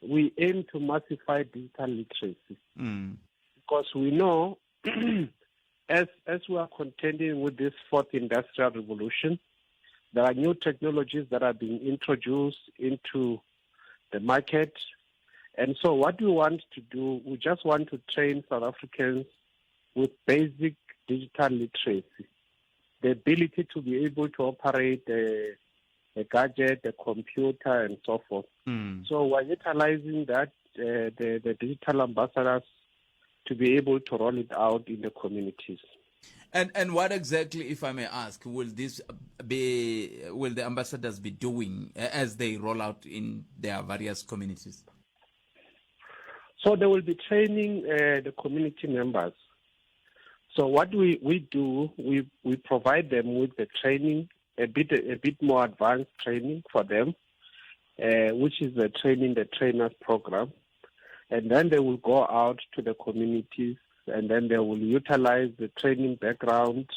we aim to massify digital literacy. Because we know as, as we are contending with this fourth industrial revolution, there are new technologies that are being introduced into the market. And so what we want to do, we just want to train South Africans with basic digital literacy, the ability to be able to operate a, a gadget, a computer, and so forth. So we're utilizing that, the, the digital ambassadors, to be able to roll it out in the communities. And and what exactly, if I may ask, will this be? Will the ambassadors be doing as they roll out in their various communities? So they will be training the community members. So what we, we do, we, we provide them with the training, a bit a bit more advanced training for them, which is the training the trainers program. And then they will go out to the communities and then they will utilize the training background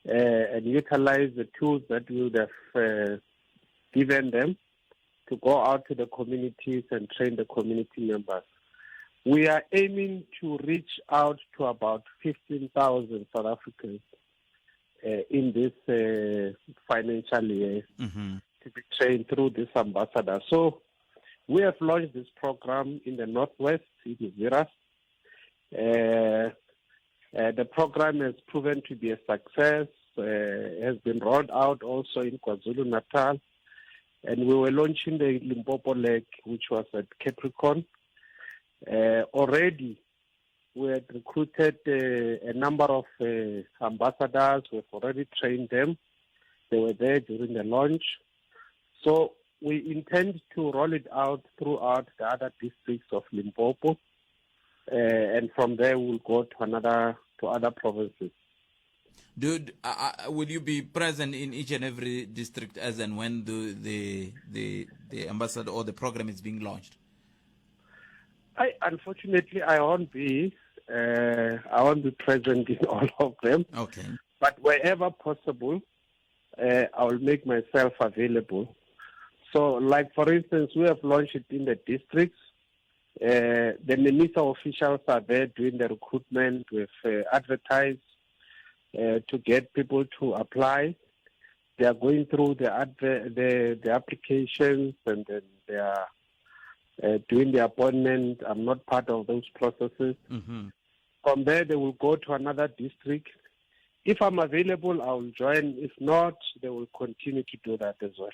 and utilize the tools that we would have given them to go out to the communities and train the community members. We are aiming to reach out to about 15,000 South Africans in this financial year to be trained through this ambassador. So we have launched this program in the Northwest, in Zeerust. The program has proven to be a success, has been rolled out also in KwaZulu-Natal. And we were launching the Limpopo Lake, which was at Capricorn. Already, we had recruited a number of ambassadors. We've already trained them. They were there during the launch. So we intend to roll it out throughout the other districts of Limpopo. And from there, we'll go to another to other provinces. Dude, will you be present in each and every district as and when the the the, the ambassador or the program is being launched? I unfortunately I won't be. I won't be present in all of them. Okay. But wherever possible, I will make myself available. So, like for instance, we have launched it in the districts. The NEMISA officials are there doing the recruitment. We've advertised to get people to apply. They are going through the adver- the, the applications and then they are doing the appointment. I'm not part of those processes. From there, they will go to another district. If I'm available, I will join. If not, they will continue to do that as well.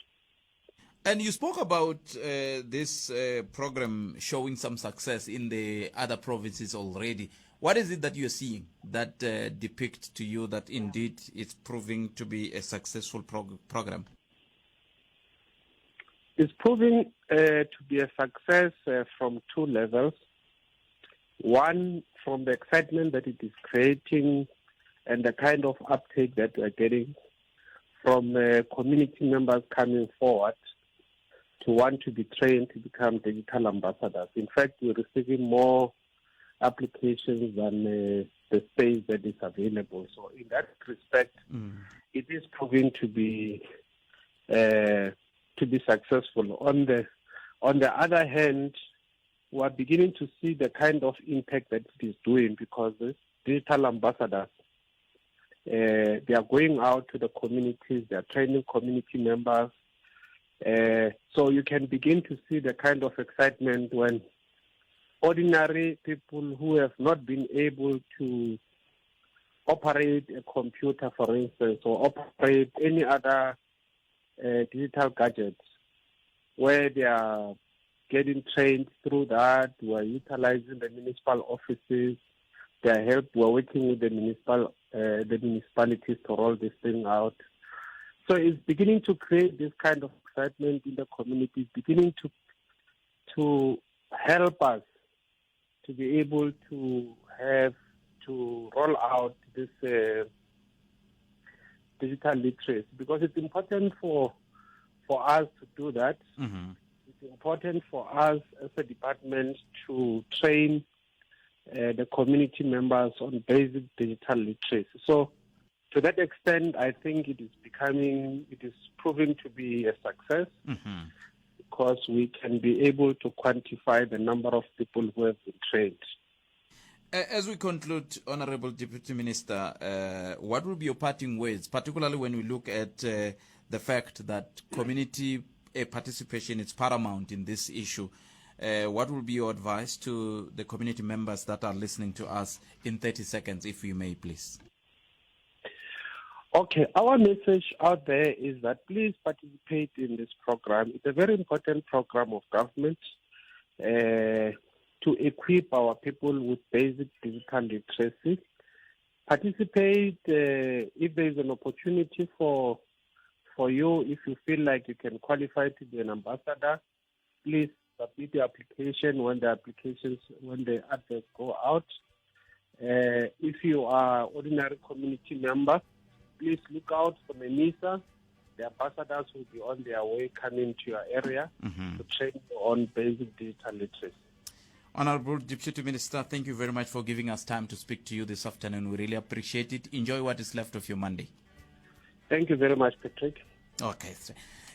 And you spoke about this program showing some success in the other provinces already. What is it that you're seeing that depict to you that indeed it's proving to be a successful program? It's proving to be a success from two levels. One, from the excitement that it is creating and the kind of uptake that we're getting from community members coming forward to want to be trained to become digital ambassadors. In fact, we're receiving more applications than the space that is available. So in that respect, it is proving to be to be successful. On the on the other hand, we are beginning to see the kind of impact that it is doing because the digital ambassadors they are going out to the communities, they are training community members. So you can begin to see the kind of excitement when ordinary people who have not been able to operate a computer, for instance, or operate any other uh, digital gadgets where they are getting trained through that. We are utilizing the municipal offices. Their help. We're working with the municipal, uh, the municipalities to roll this thing out. So it's beginning to create this kind of excitement in the community. It's beginning to to help us to be able to have to roll out this uh, digital literacy because it's important for for us to do that. Mm-hmm. It's important for us as a department to train uh, the community members on basic digital literacy. So, to that extent, I think it is becoming, it is proving to be a success mm-hmm. because we can be able to quantify the number of people who have been trained. As we conclude, Honorable Deputy Minister, uh, what will be your parting words, particularly when we look at uh, the fact that community uh, participation is paramount in this issue? Uh, what will be your advice to the community members that are listening to us in 30 seconds, if you may, please? Okay, our message out there is that please participate in this program. It's a very important program of government uh, to equip our people with basic digital literacy. Participate uh, if there is an opportunity for for you, if you feel like you can qualify to be an ambassador, please submit your application when the applications when the adverts go out. Uh, if you are ordinary community member, please look out for NEMISA. The ambassadors will be on their way coming to your area mm-hmm. to train you on basic digital literacy. Honorable Deputy Minister, thank you very much for giving us time to speak to you this afternoon. We really appreciate it. Enjoy what is left of your Monday. Thank you very much, Patrick. Okay.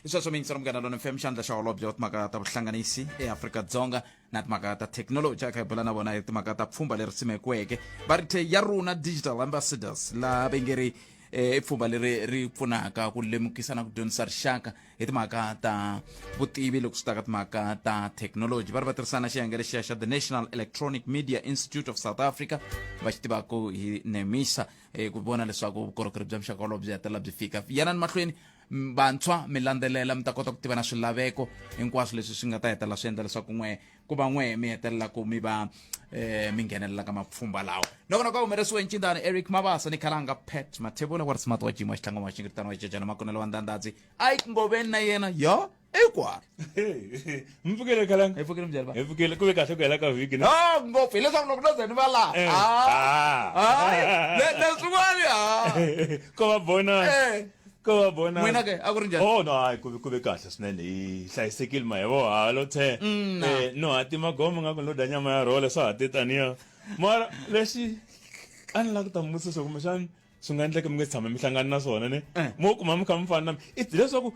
i sweswo miyingisela munghana lona fm xandla xa holobye wa timhaka ta vuhlanganisi eafrika-dzonga na timhaka ta thekinoloji a kha hi bula na vona hi timhaka ta pfhumba leri simekiweke va ri the ya rona digital ambassadors laha va nge ri eh, i pfhumba leri ri pfunaka ku lemukisa na ku dyondzisa rixaka hi timhaka ta vutivi loko swi ta ka timhaka ta thekinoloji va ri va tirhisana xiyenge lexiya xa the national electronic media institute of south africa va xi tivaka hi nemisa eh, ku vona leswaku vukorhokeri bya muxaka wolowo byi hetelela byi fika yanani mahlweni vantshwa mi landzelela mi ta kota ku tiva na swilaveko hinkwaswo leswi swi nga ta hetelela swi endla leswaku n'we ku va n'we mi hetelela ku mi va eh, mi nghenelela ka mapfhumba lawa nongonoko wa humelerisiwe ncindani eric mabasa ni khalanga pat mathebula wa risimati wa jima xitlhango wa xingiritano wa jejana makunelo wa ndandadzi ike ngoveni na yena yo ekwari mi pfukile khalanga hi pfukile mbyeli va hi pfukile ku ve kahle ku hela ka vhiki na oh ngopfu hileswaku loko no ze ni va laha Eh. Ah. Ah. leswin'wani ha ko va bonus Eh. ko va bonus N'wina ke, a ku ri njhani? oh no hayi ku ve ku ve kahle swinene hi hlayisekile ma hi vo halo the Mm, na. Eh, no hatima goma nga ku no dya nyama ya rhole swa ha te taniya mara lexi a ni lava ku ta mi vutisa kumbexani swi nga endleka mi nge tshama mi hlangana na swona ne Eh. mo kuma mi kha mi fana na mi i leswaku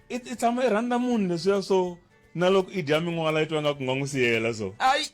i tshama i rhandza munhu leswiya swo na loko i dya min'wala i twa nga ku nga n'wi siyela so ayi